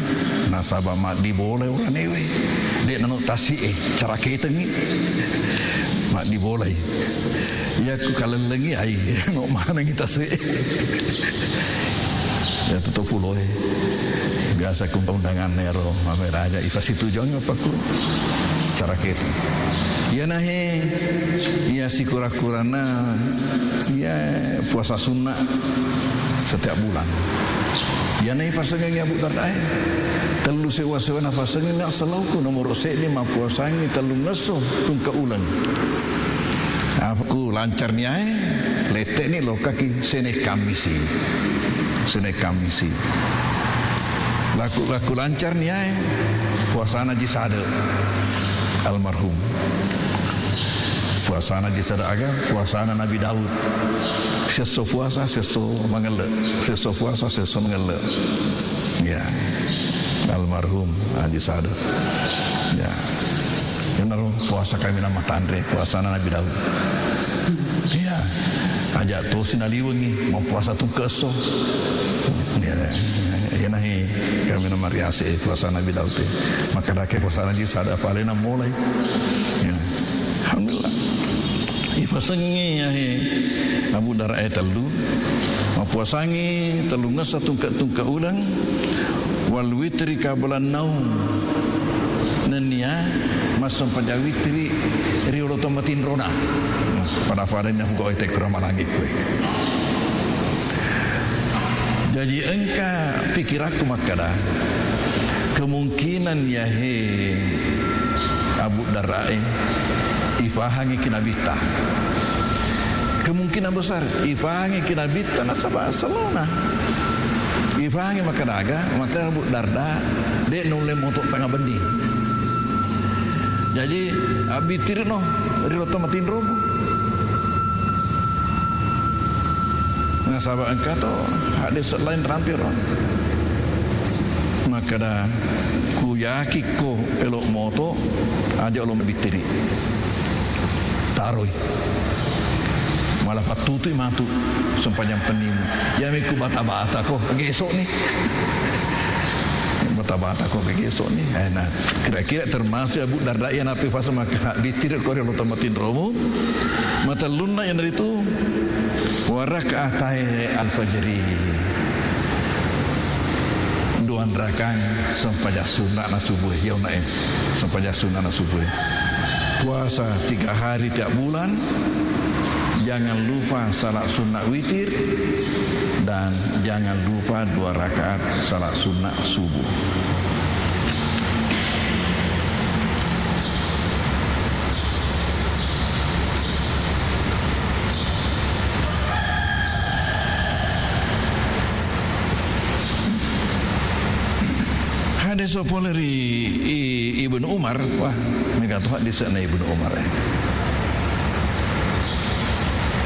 nasaba maddibolai uranewe. De' nano tasi'e, caraketengngi. Maddibolai. Iya ku kalellengngi ai, no manengngi tasi'e. Ya tutup puloe. Biasa ku undangan nero, mameraja, ipasitujuang apa ku. Caraketeng. Iyanahe, iya sikura-kurana, iya puasa sunnah setiap bulan. Iyanahe pasengengngi Abu Dardae. Tellu sewa-sewana pasengengngi assalauku, nomoro seddi mappuasangngi tellungngesso tungke uleng. Aku lancar niae, lette'ni lokaki Senin Kammisi. Senin Kammisi. Laku, laku lancar niae, puasana Ji Sade almarhum. Puasana Ji Sade aga, puasana Nabi Daud. Siesso puasa, siesso mangelle. Siesso puasa, siesso mangelle. Ya. Almarhum Haji Sade. Ya. Iyanaro puasa kami nama tanre, puasana Nabi Daud. Iya. Aja tosi naliwengngi, mau puasa tungkesso. Iya, iyanahe kami nama riase puasa Nabi Daud te. Maka dake puasa Nabi Sade apa alena mulai. Ya. Alhamdulillah. Ipasengngi yahe Abu Dardae tellu. Mappuasangngi tellungngessa tungke-tungke uleng, wal witri qablan naum. Nennia massempajang witri riolo to matinrona. Pada-pada ni aku gawe tekra manangi kue. Jaji engka pikirakku makkada, kemungkinan yahe Abu Dardae ifahangi ki Nabitta. Kemungkinan besar ifahangi ki Nabitta nasaba sellona. Ifahangi makkadaga, maka Abu Darda de' nulle moto tengah benni. Jaji abbitirno ri lotto matinromu. Nasaba engka to hadis lain rampiro. Makkada, ku yakikko elo moto, aja lo bittiri. Taroi. Malah pattutui matu sempajang pennimu. Yami ku bata-bata ko, gesok ni. Bata-bata ko, gesok ni. Eh, nah, kira-kira termasuk Abu Darda iya napi fase maka bittiri ko ri lo temmatin romu. Matellunna iyanaritu Wa rak'atai al-fajri. Duan rakang sempajang sunnah na subuh. Ya, unae. Sempajang sunnah na subuh. Puasa tiga hari tiap bulan. Jangan lupa salat sunnah witir. Dan jangan lupa dua rakaat salat sunnah subuh. Hadis pole ri I-, Ibnu Umar, wah, mega to hadis na Ibnu Umar, eh.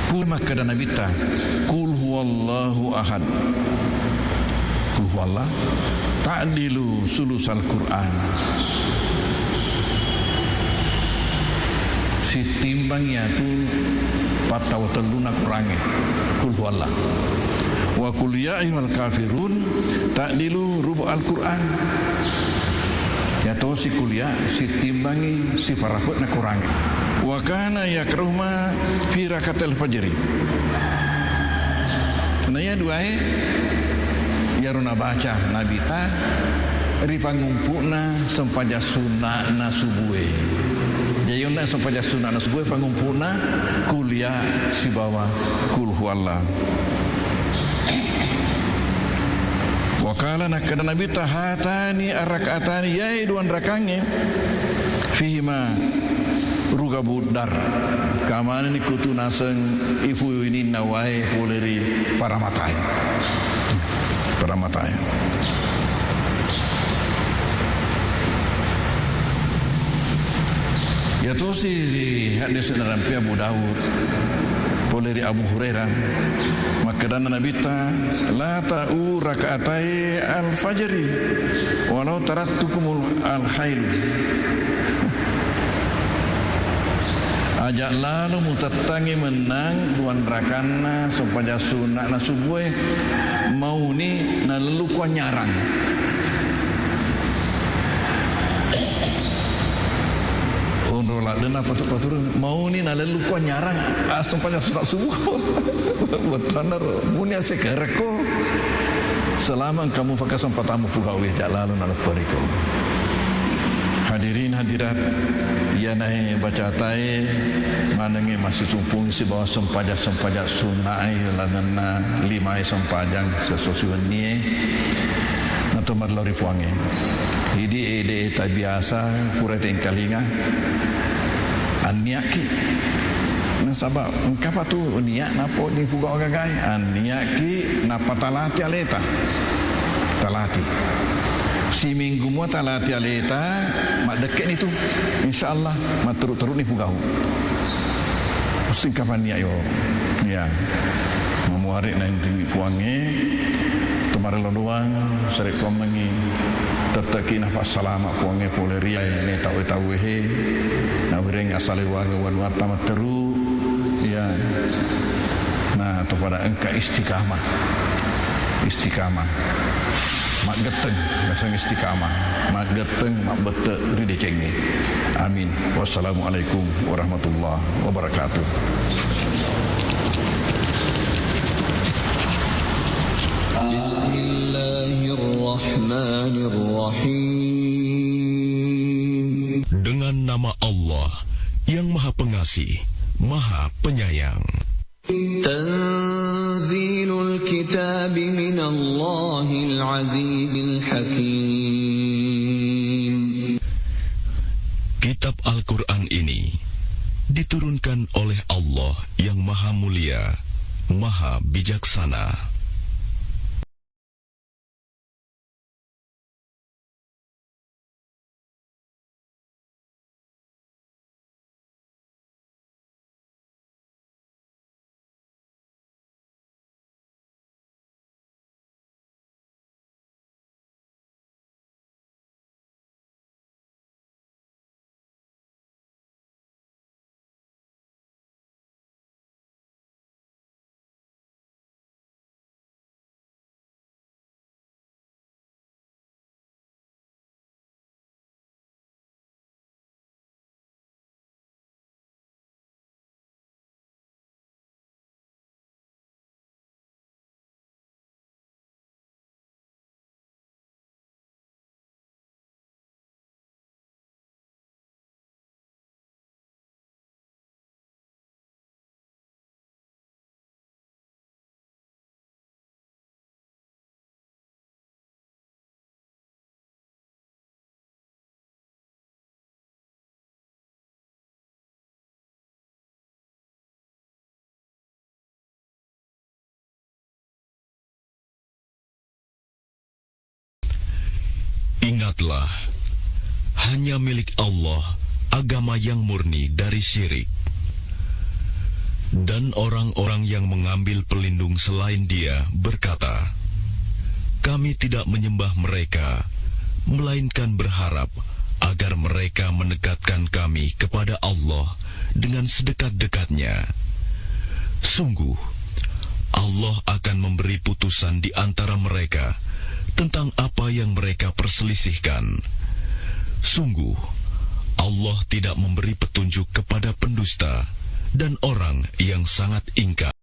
Pura makkeda Nabitta, "Qul huwallahu ahad." Qul huwallah, ta'dilu sulusal Qur'an. Sitimbang yatu pattawa telluna Qur'angnge. Qul huwallah. Wa qul ya ayyuhal kafirun, ta'dilu rubu'al Qur'an. Ya, Tosi kulia sittimbangi sifarahut nakurangi. Wa kana yakrahuma fi rakatil fajri. Na iya duae iyaro nabaca Nabitta ri pangumpu'na sempajang sunna'na subue. Jaji onna sempajang sunna'na subue pangumpu'na kulia sibawa qul huwallah. Wa qala, nakkeda Nabitta, hatani arrak'atani, yae dua rakangnge, fihima rugabud dar. Kamanani kutu naseng ifu ininna wae pole ri paramatae. Paramatae. Yatosi ri haddese narampe Abu Daud, pole ri Abu Hurairah, makkedanna Nabitta, "La ta'u rak'atai al-fajri walau taraktukumul al-khailu." Aja lalo mutettangi mennang dua rakanna sempajang sunna'na subue, mauni nalellu kuanyarang. Onro laddenna patu-patureng, mauni nalellu kuanyarang, ah, sempajang sunat subuh. Wettuannaro, muni asekerekko. Selama engka mupa kesempatan mupugau'i, aja lalo nalepperiko. Hadirin hadirat, iyanae bacatae manengnge massisumpungngi sibawa sempajang-sempajang sunnae lalenna limae sempajang sesso siwennie. Nato marlo ri Puangnge. Idi ede tabiasa pura tengkalinga. Anniakki. Nasaba engkapa tu niat nappa dipugau gagae. Anniakki nappa talati aleta. Talati. Siminggu mua talati aleta, maddekkeni tu. Insyaallah, matteru-teruni pugau. Singkapan niat yo. Ya. Mamuare naintingi Puangnge, tomarello doang, sarekkuammengngi, tetteki nafassalama Puangnge pole ri ne tau-tauehe, nawereng asalewange wanuatta matteru, ya, na topada engka istiqamah, istiqamah, maggetteng, naseng istiqamah, maggetteng, mabbette ri decengnge. Amin. Wassalamualaikum warahmatullahi wabarakatuh. Bismillahirrahmanirrahim. Dengan nama Allah yang Maha Pengasih, Maha Penyayang. تنزيل الكتاب من الله العزيز الحكيم. Kitab Al-Quran ini diturunkan oleh Allah yang Maha Mulia, Maha Bijaksana. Ingatlah, hanya milik Allah agama yang murni dari syirik. Dan orang-orang yang mengambil pelindung selain Dia berkata, "Kami tidak menyembah mereka, melainkan berharap agar mereka mendekatkan kami kepada Allah dengan sedekat-dekatnya. Sungguh, Allah akan memberi putusan di antara mereka tentang apa yang mereka perselisihkan. Sungguh, Allah tidak memberi petunjuk kepada pendusta dan orang yang sangat ingkar.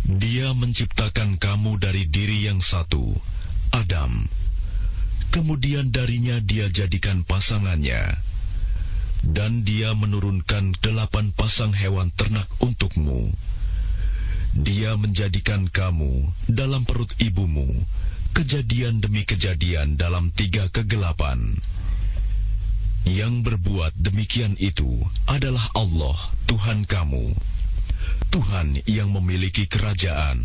Dia menciptakan kamu dari diri yang satu, Adam. Kemudian darinya Dia jadikan pasangannya. Dan Dia menurunkan delapan pasang hewan ternak untukmu. Dia menjadikan kamu dalam perut ibumu, kejadian demi kejadian dalam tiga kegelapan. Yang berbuat demikian itu adalah Allah, Tuhan kamu. Tuhan yang memiliki kerajaan.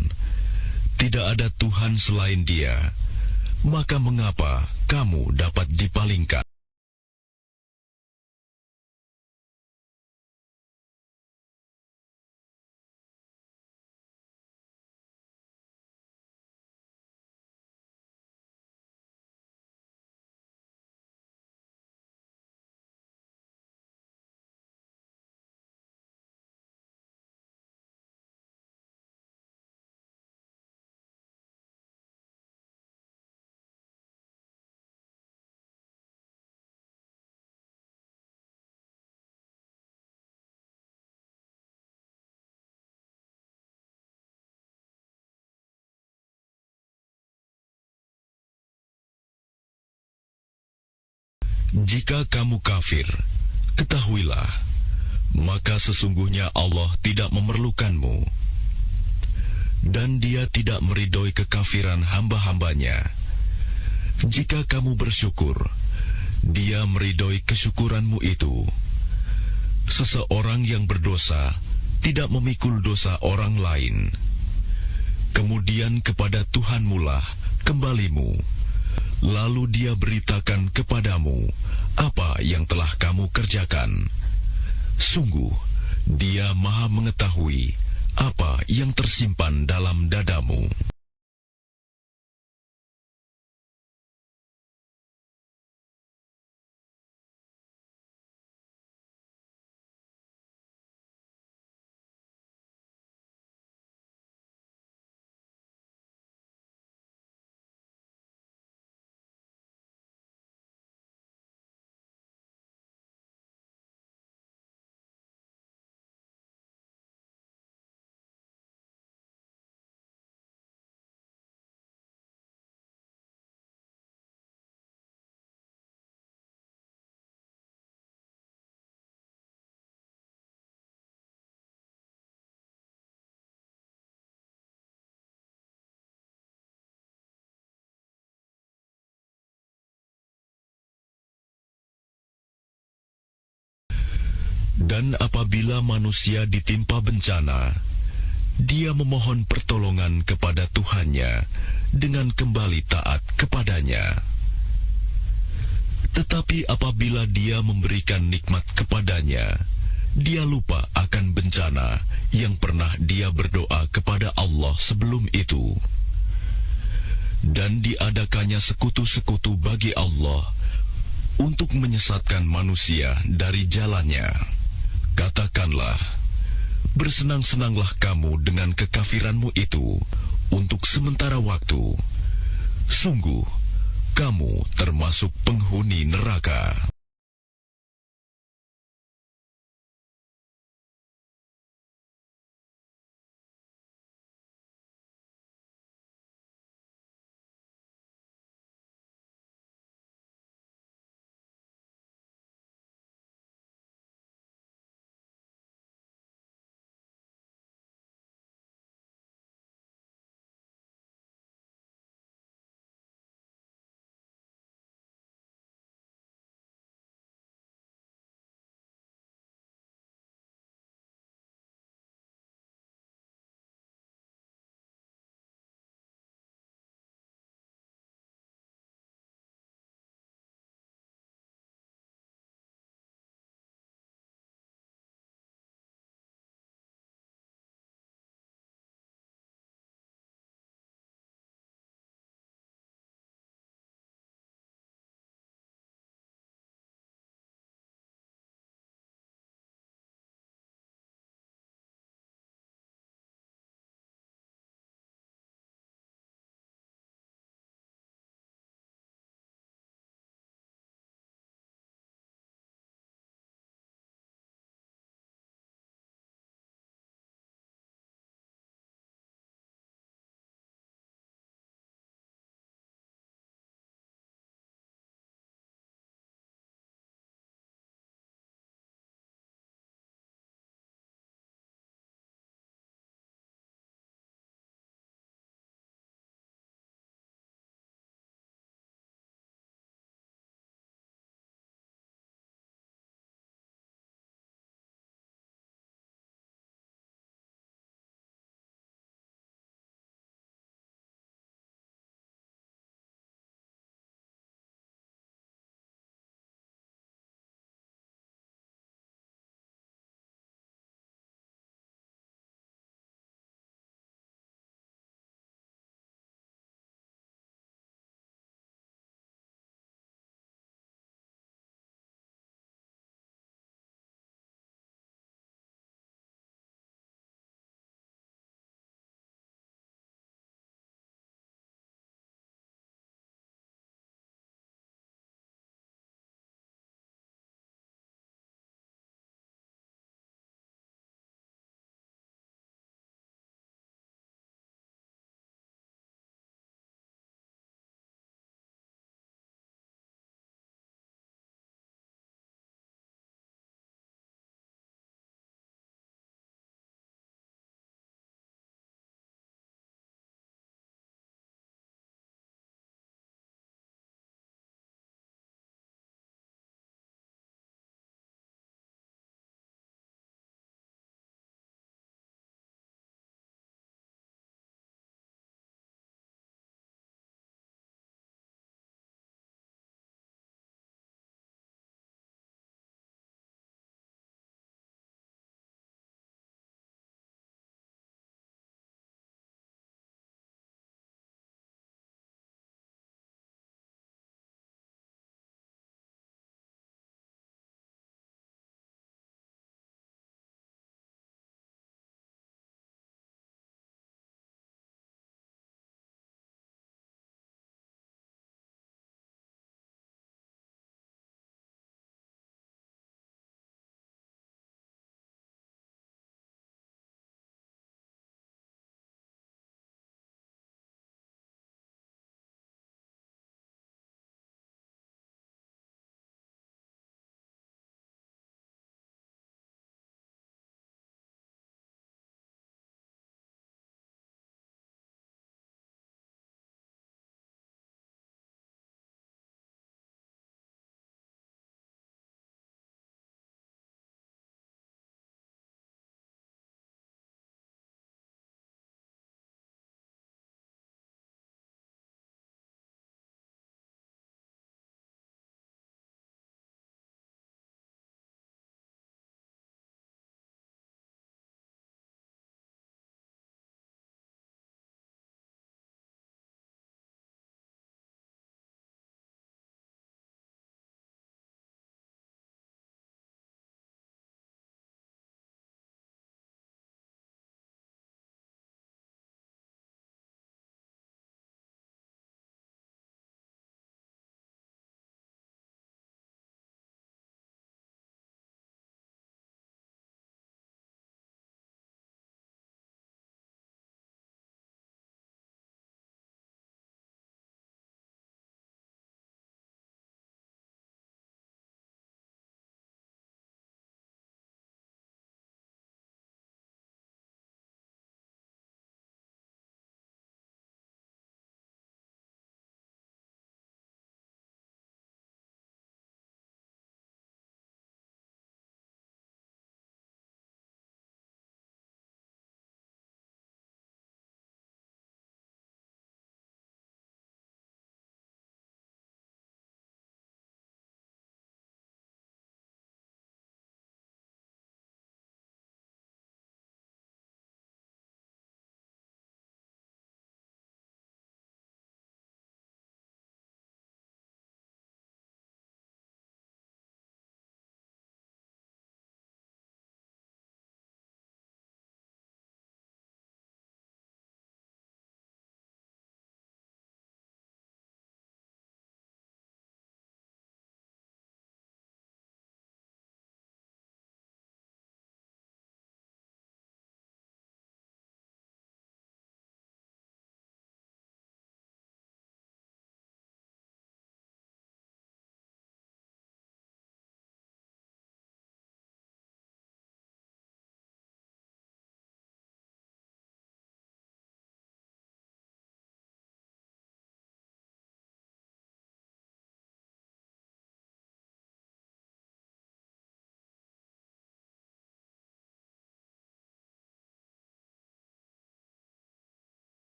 Tidak ada Tuhan selain Dia. Maka mengapa kamu dapat dipalingkan? Jika kamu kafir, ketahuilah, maka sesungguhnya Allah tidak memerlukanmu, dan Dia tidak meridhoi kekafiran hamba-hambanya. Jika kamu bersyukur, Dia meridhoi kesyukuranmu itu. Seseorang yang berdosa tidak memikul dosa orang lain. Kemudian kepada Tuhanmulah kembalimu. Lalu Dia beritakan kepadamu apa yang telah kamu kerjakan. Sungguh, Dia Maha Mengetahui apa yang tersimpan dalam dadamu. Dan apabila manusia ditimpa bencana, dia memohon pertolongan kepada Tuhannya dengan kembali taat kepada-Nya. Tetapi apabila Dia memberikan nikmat kepadanya, dia lupa akan bencana yang pernah dia berdoa kepada Allah sebelum itu. Dan diadakannya sekutu-sekutu bagi Allah untuk menyesatkan manusia dari jalannya. Katakanlah, "Bersenang-senanglah kamu dengan kekafiranmu itu untuk sementara waktu. Sungguh, kamu termasuk penghuni neraka."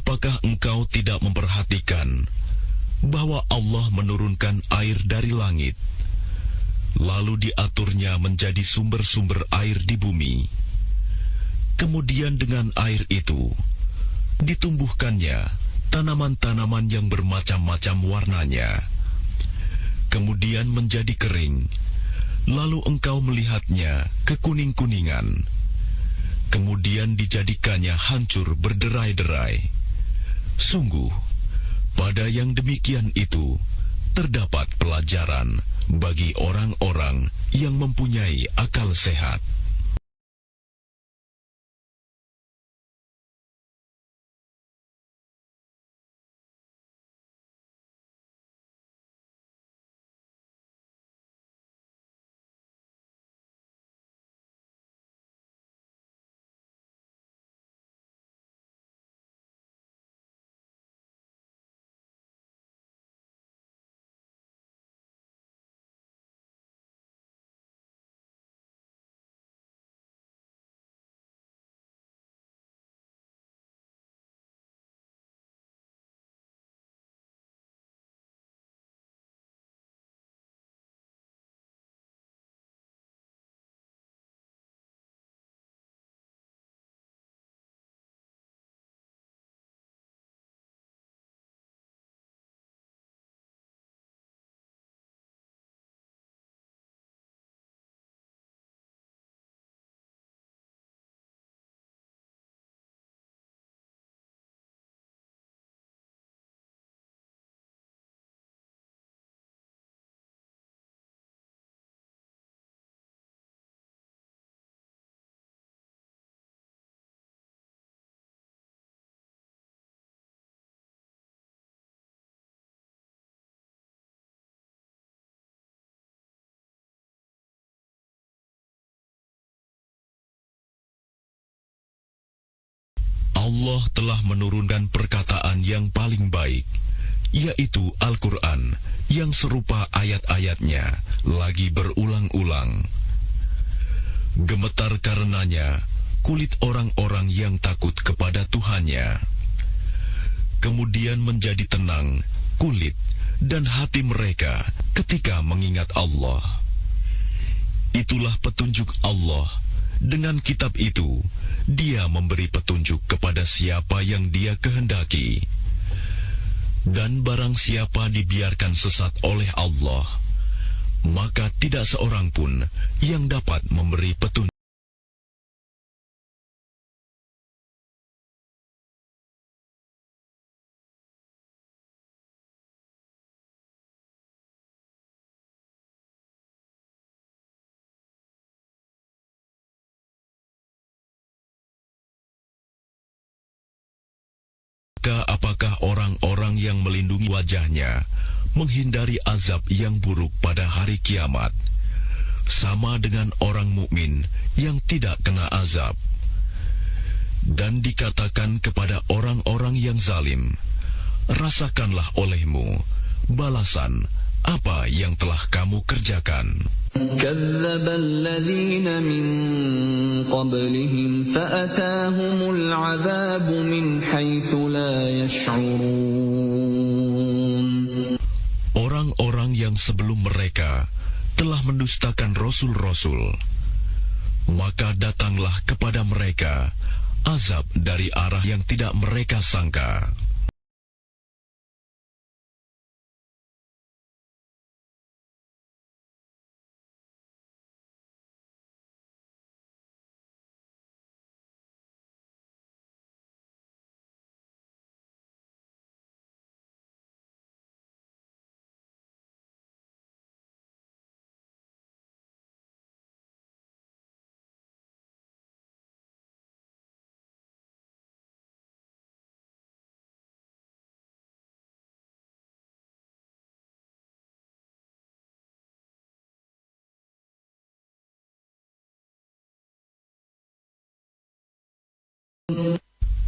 Apakah engkau tidak memperhatikan bahwa Allah menurunkan air dari langit, lalu diaturnya menjadi sumber-sumber air di bumi? Kemudian dengan air itu ditumbuhkannya tanaman-tanaman yang bermacam-macam warnanya. Kemudian menjadi kering, lalu engkau melihatnya kekuning-kuningan. Kemudian dijadikannya hancur berderai-derai. Sungguh, pada yang demikian itu terdapat pelajaran bagi orang-orang yang mempunyai akal sehat. Allah telah menurunkan perkataan yang paling baik, yaitu Al-Quran, yang serupa ayat-ayatnya lagi berulang-ulang. Gemetar karenanya kulit orang-orang yang takut kepada Tuhannya. Kemudian menjadi tenang kulit dan hati mereka ketika mengingat Allah. Itulah petunjuk Allah. Dengan kitab itu, Dia memberi petunjuk kepada siapa yang Dia kehendaki. Dan barang siapa dibiarkan sesat oleh Allah, maka tidak seorang pun yang dapat memberi petunjuk. Maka apakah orang-orang yang melindungi wajahnya, menghindari azab yang buruk pada hari kiamat, sama dengan orang mukmin yang tidak kena azab? Dan dikatakan kepada orang-orang yang zalim, "Rasakanlah olehmu balasan apa yang telah kamu kerjakan." كذب الذين من قبلهم فأتاهم العذاب من حيث لا يشعرون. Orang-orang yang sebelum mereka telah mendustakan rasul-rasul, maka datanglah kepada mereka azab dari arah yang tidak mereka sangka.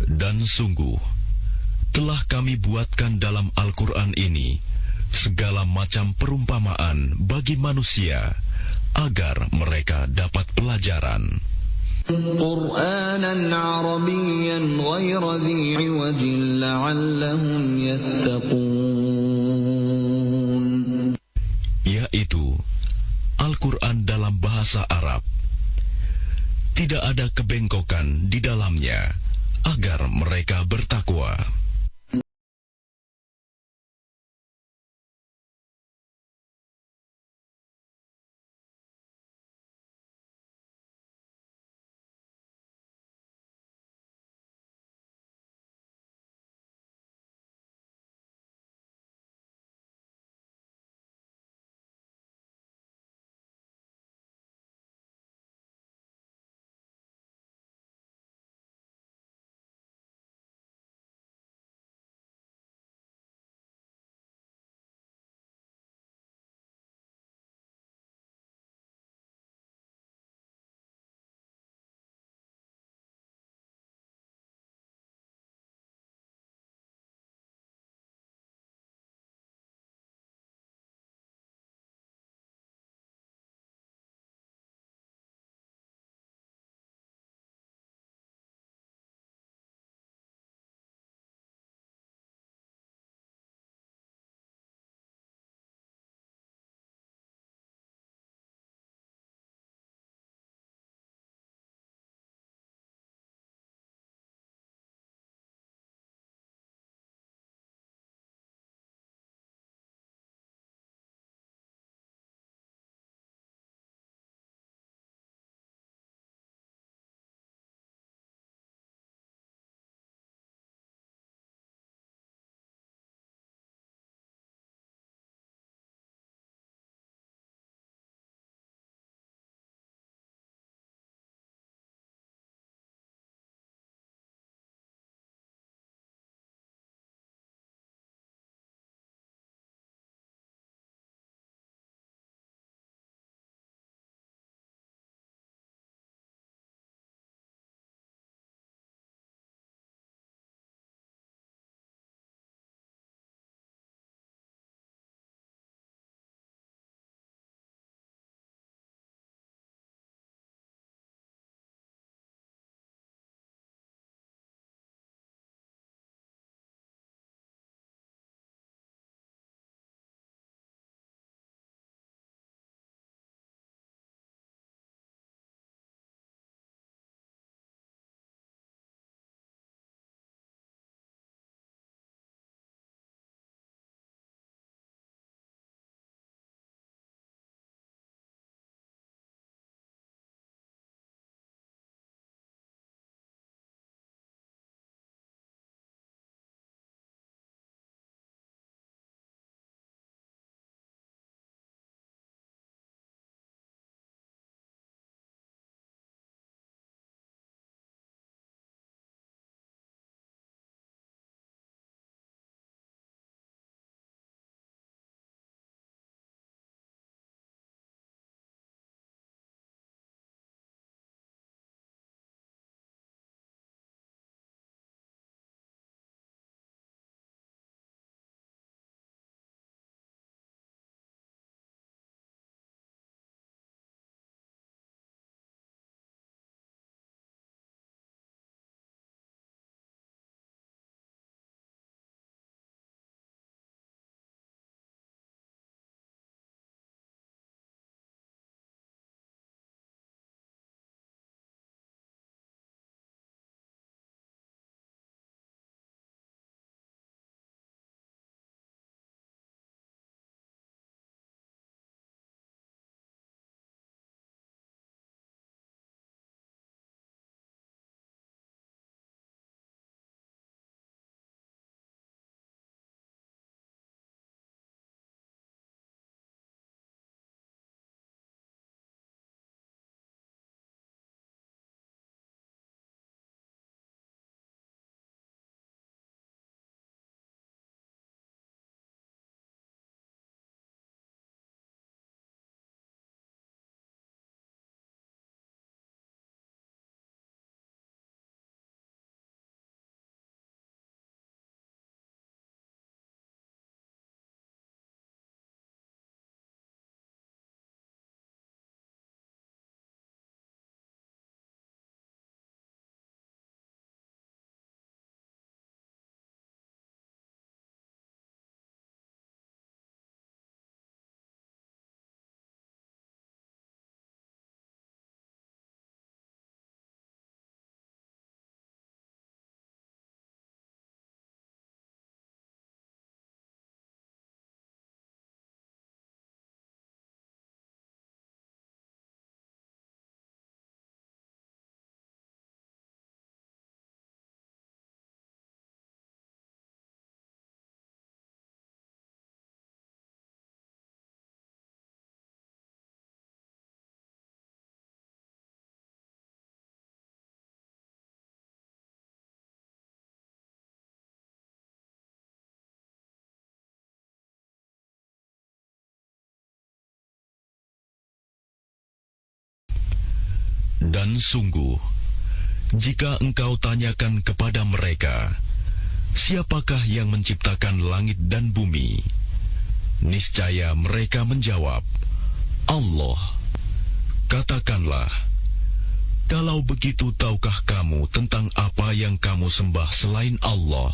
Dan sungguh, telah Kami buatkan dalam Al-Quran ini segala macam perumpamaan bagi manusia, agar mereka dapat pelajaran. قرآنا عربيا غير ذي عوج لعلهم يتقون. Yaitu Al-Quran dalam bahasa Arab. Tidak ada kebengkokan di dalamnya, agar mereka bertakwa. Dan sungguh, jika engkau tanyakan kepada mereka, "Siapakah yang menciptakan langit dan bumi?" Niscaya mereka menjawab, "Allah." Katakanlah, "Kalau begitu, tahukah kamu tentang apa yang kamu sembah selain Allah?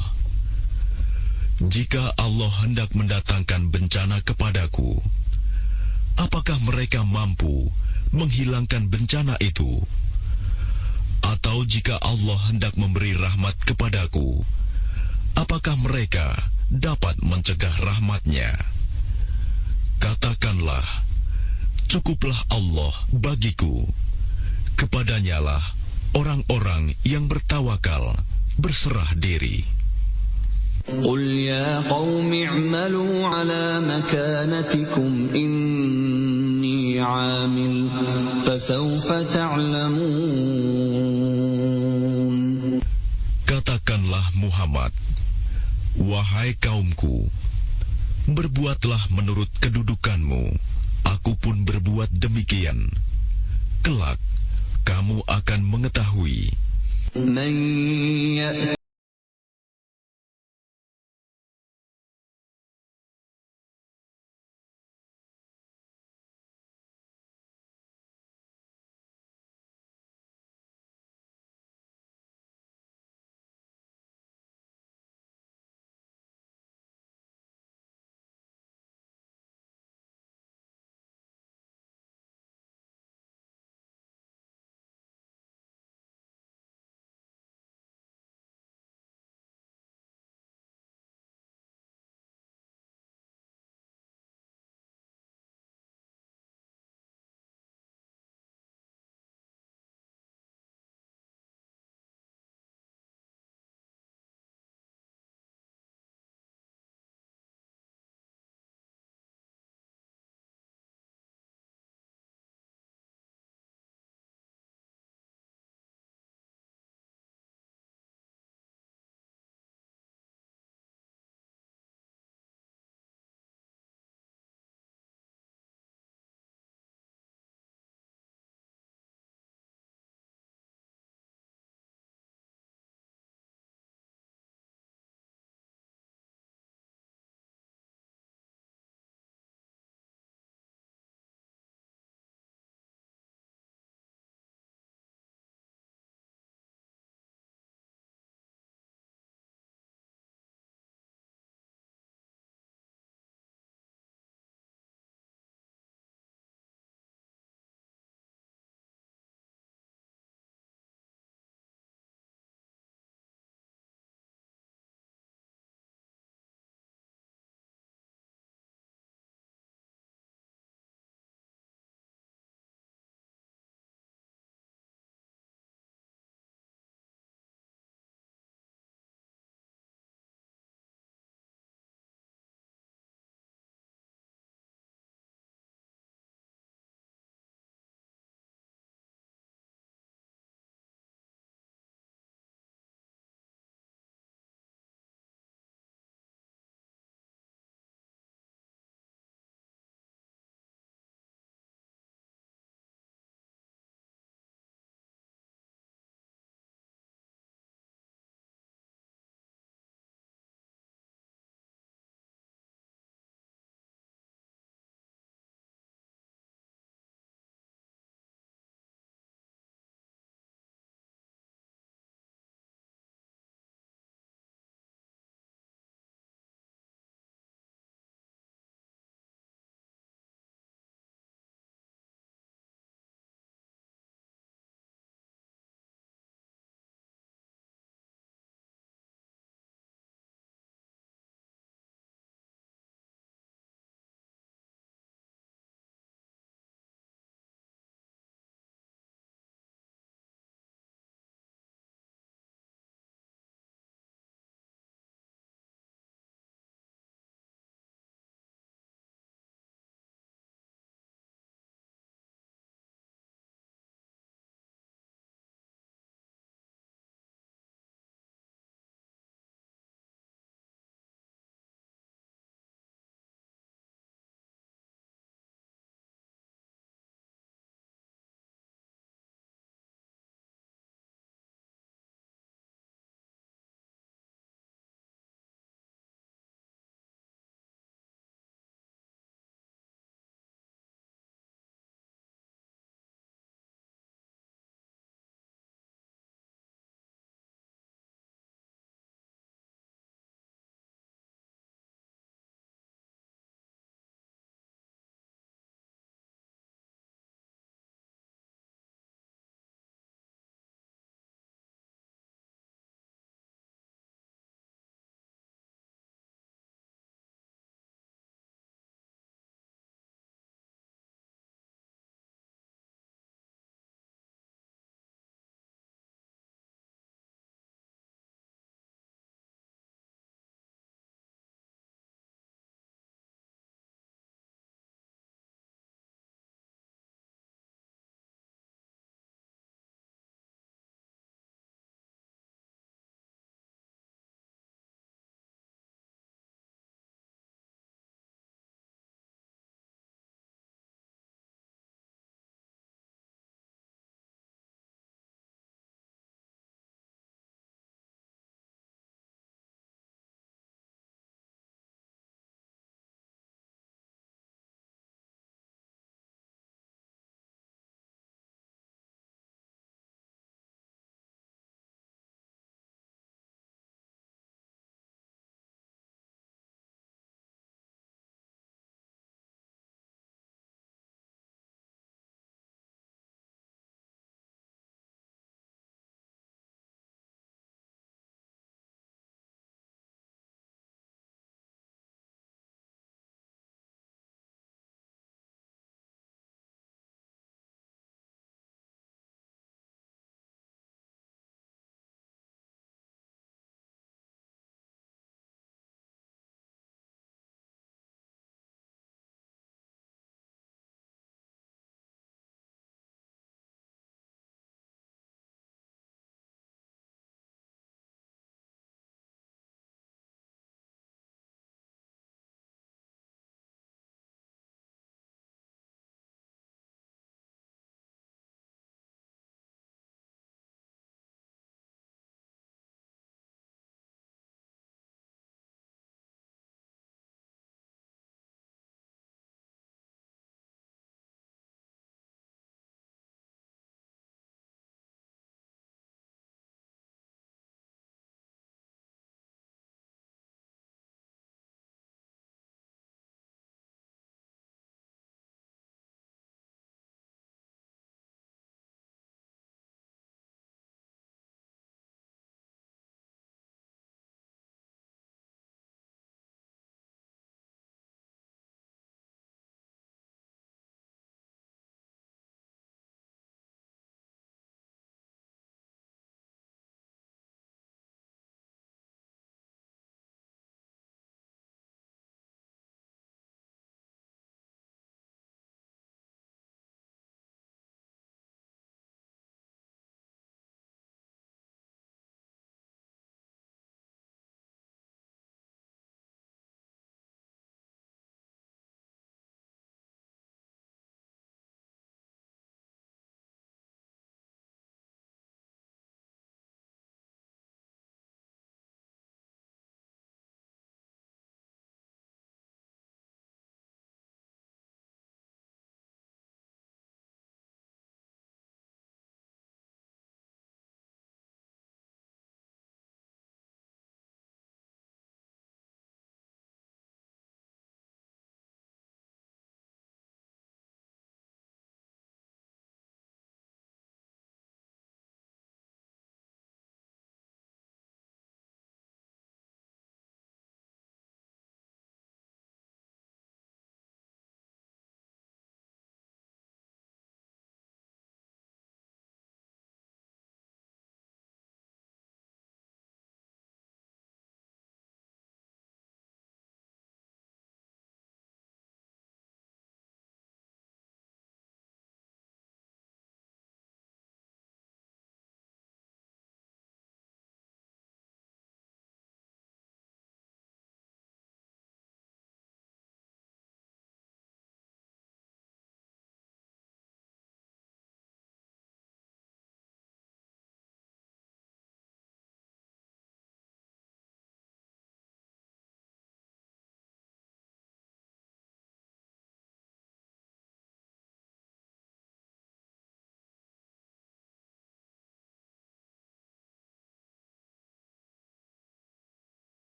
Jika Allah hendak mendatangkan bencana kepadaku, apakah mereka mampu menghilangkan bencana itu? Atau jika Allah hendak memberi rahmat kepadaku, apakah mereka dapat mencegah rahmat-Nya?" Katakanlah, "Cukuplah Allah bagiku. Kepada-Nyalah orang-orang yang bertawakal, berserah diri." قل يا قوم اعملوا على مكانتكم إني عامل فسوف تعلمون. Katakanlah Muhammad, "Wahai kaumku, berbuatlah menurut kedudukanmu, aku pun berbuat demikian. Kelak, kamu akan mengetahui." من يأت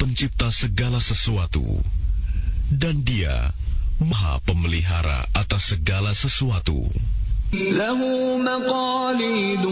Pencipta segala sesuatu, dan Dia Maha Pemelihara atas segala sesuatu. له مقاليد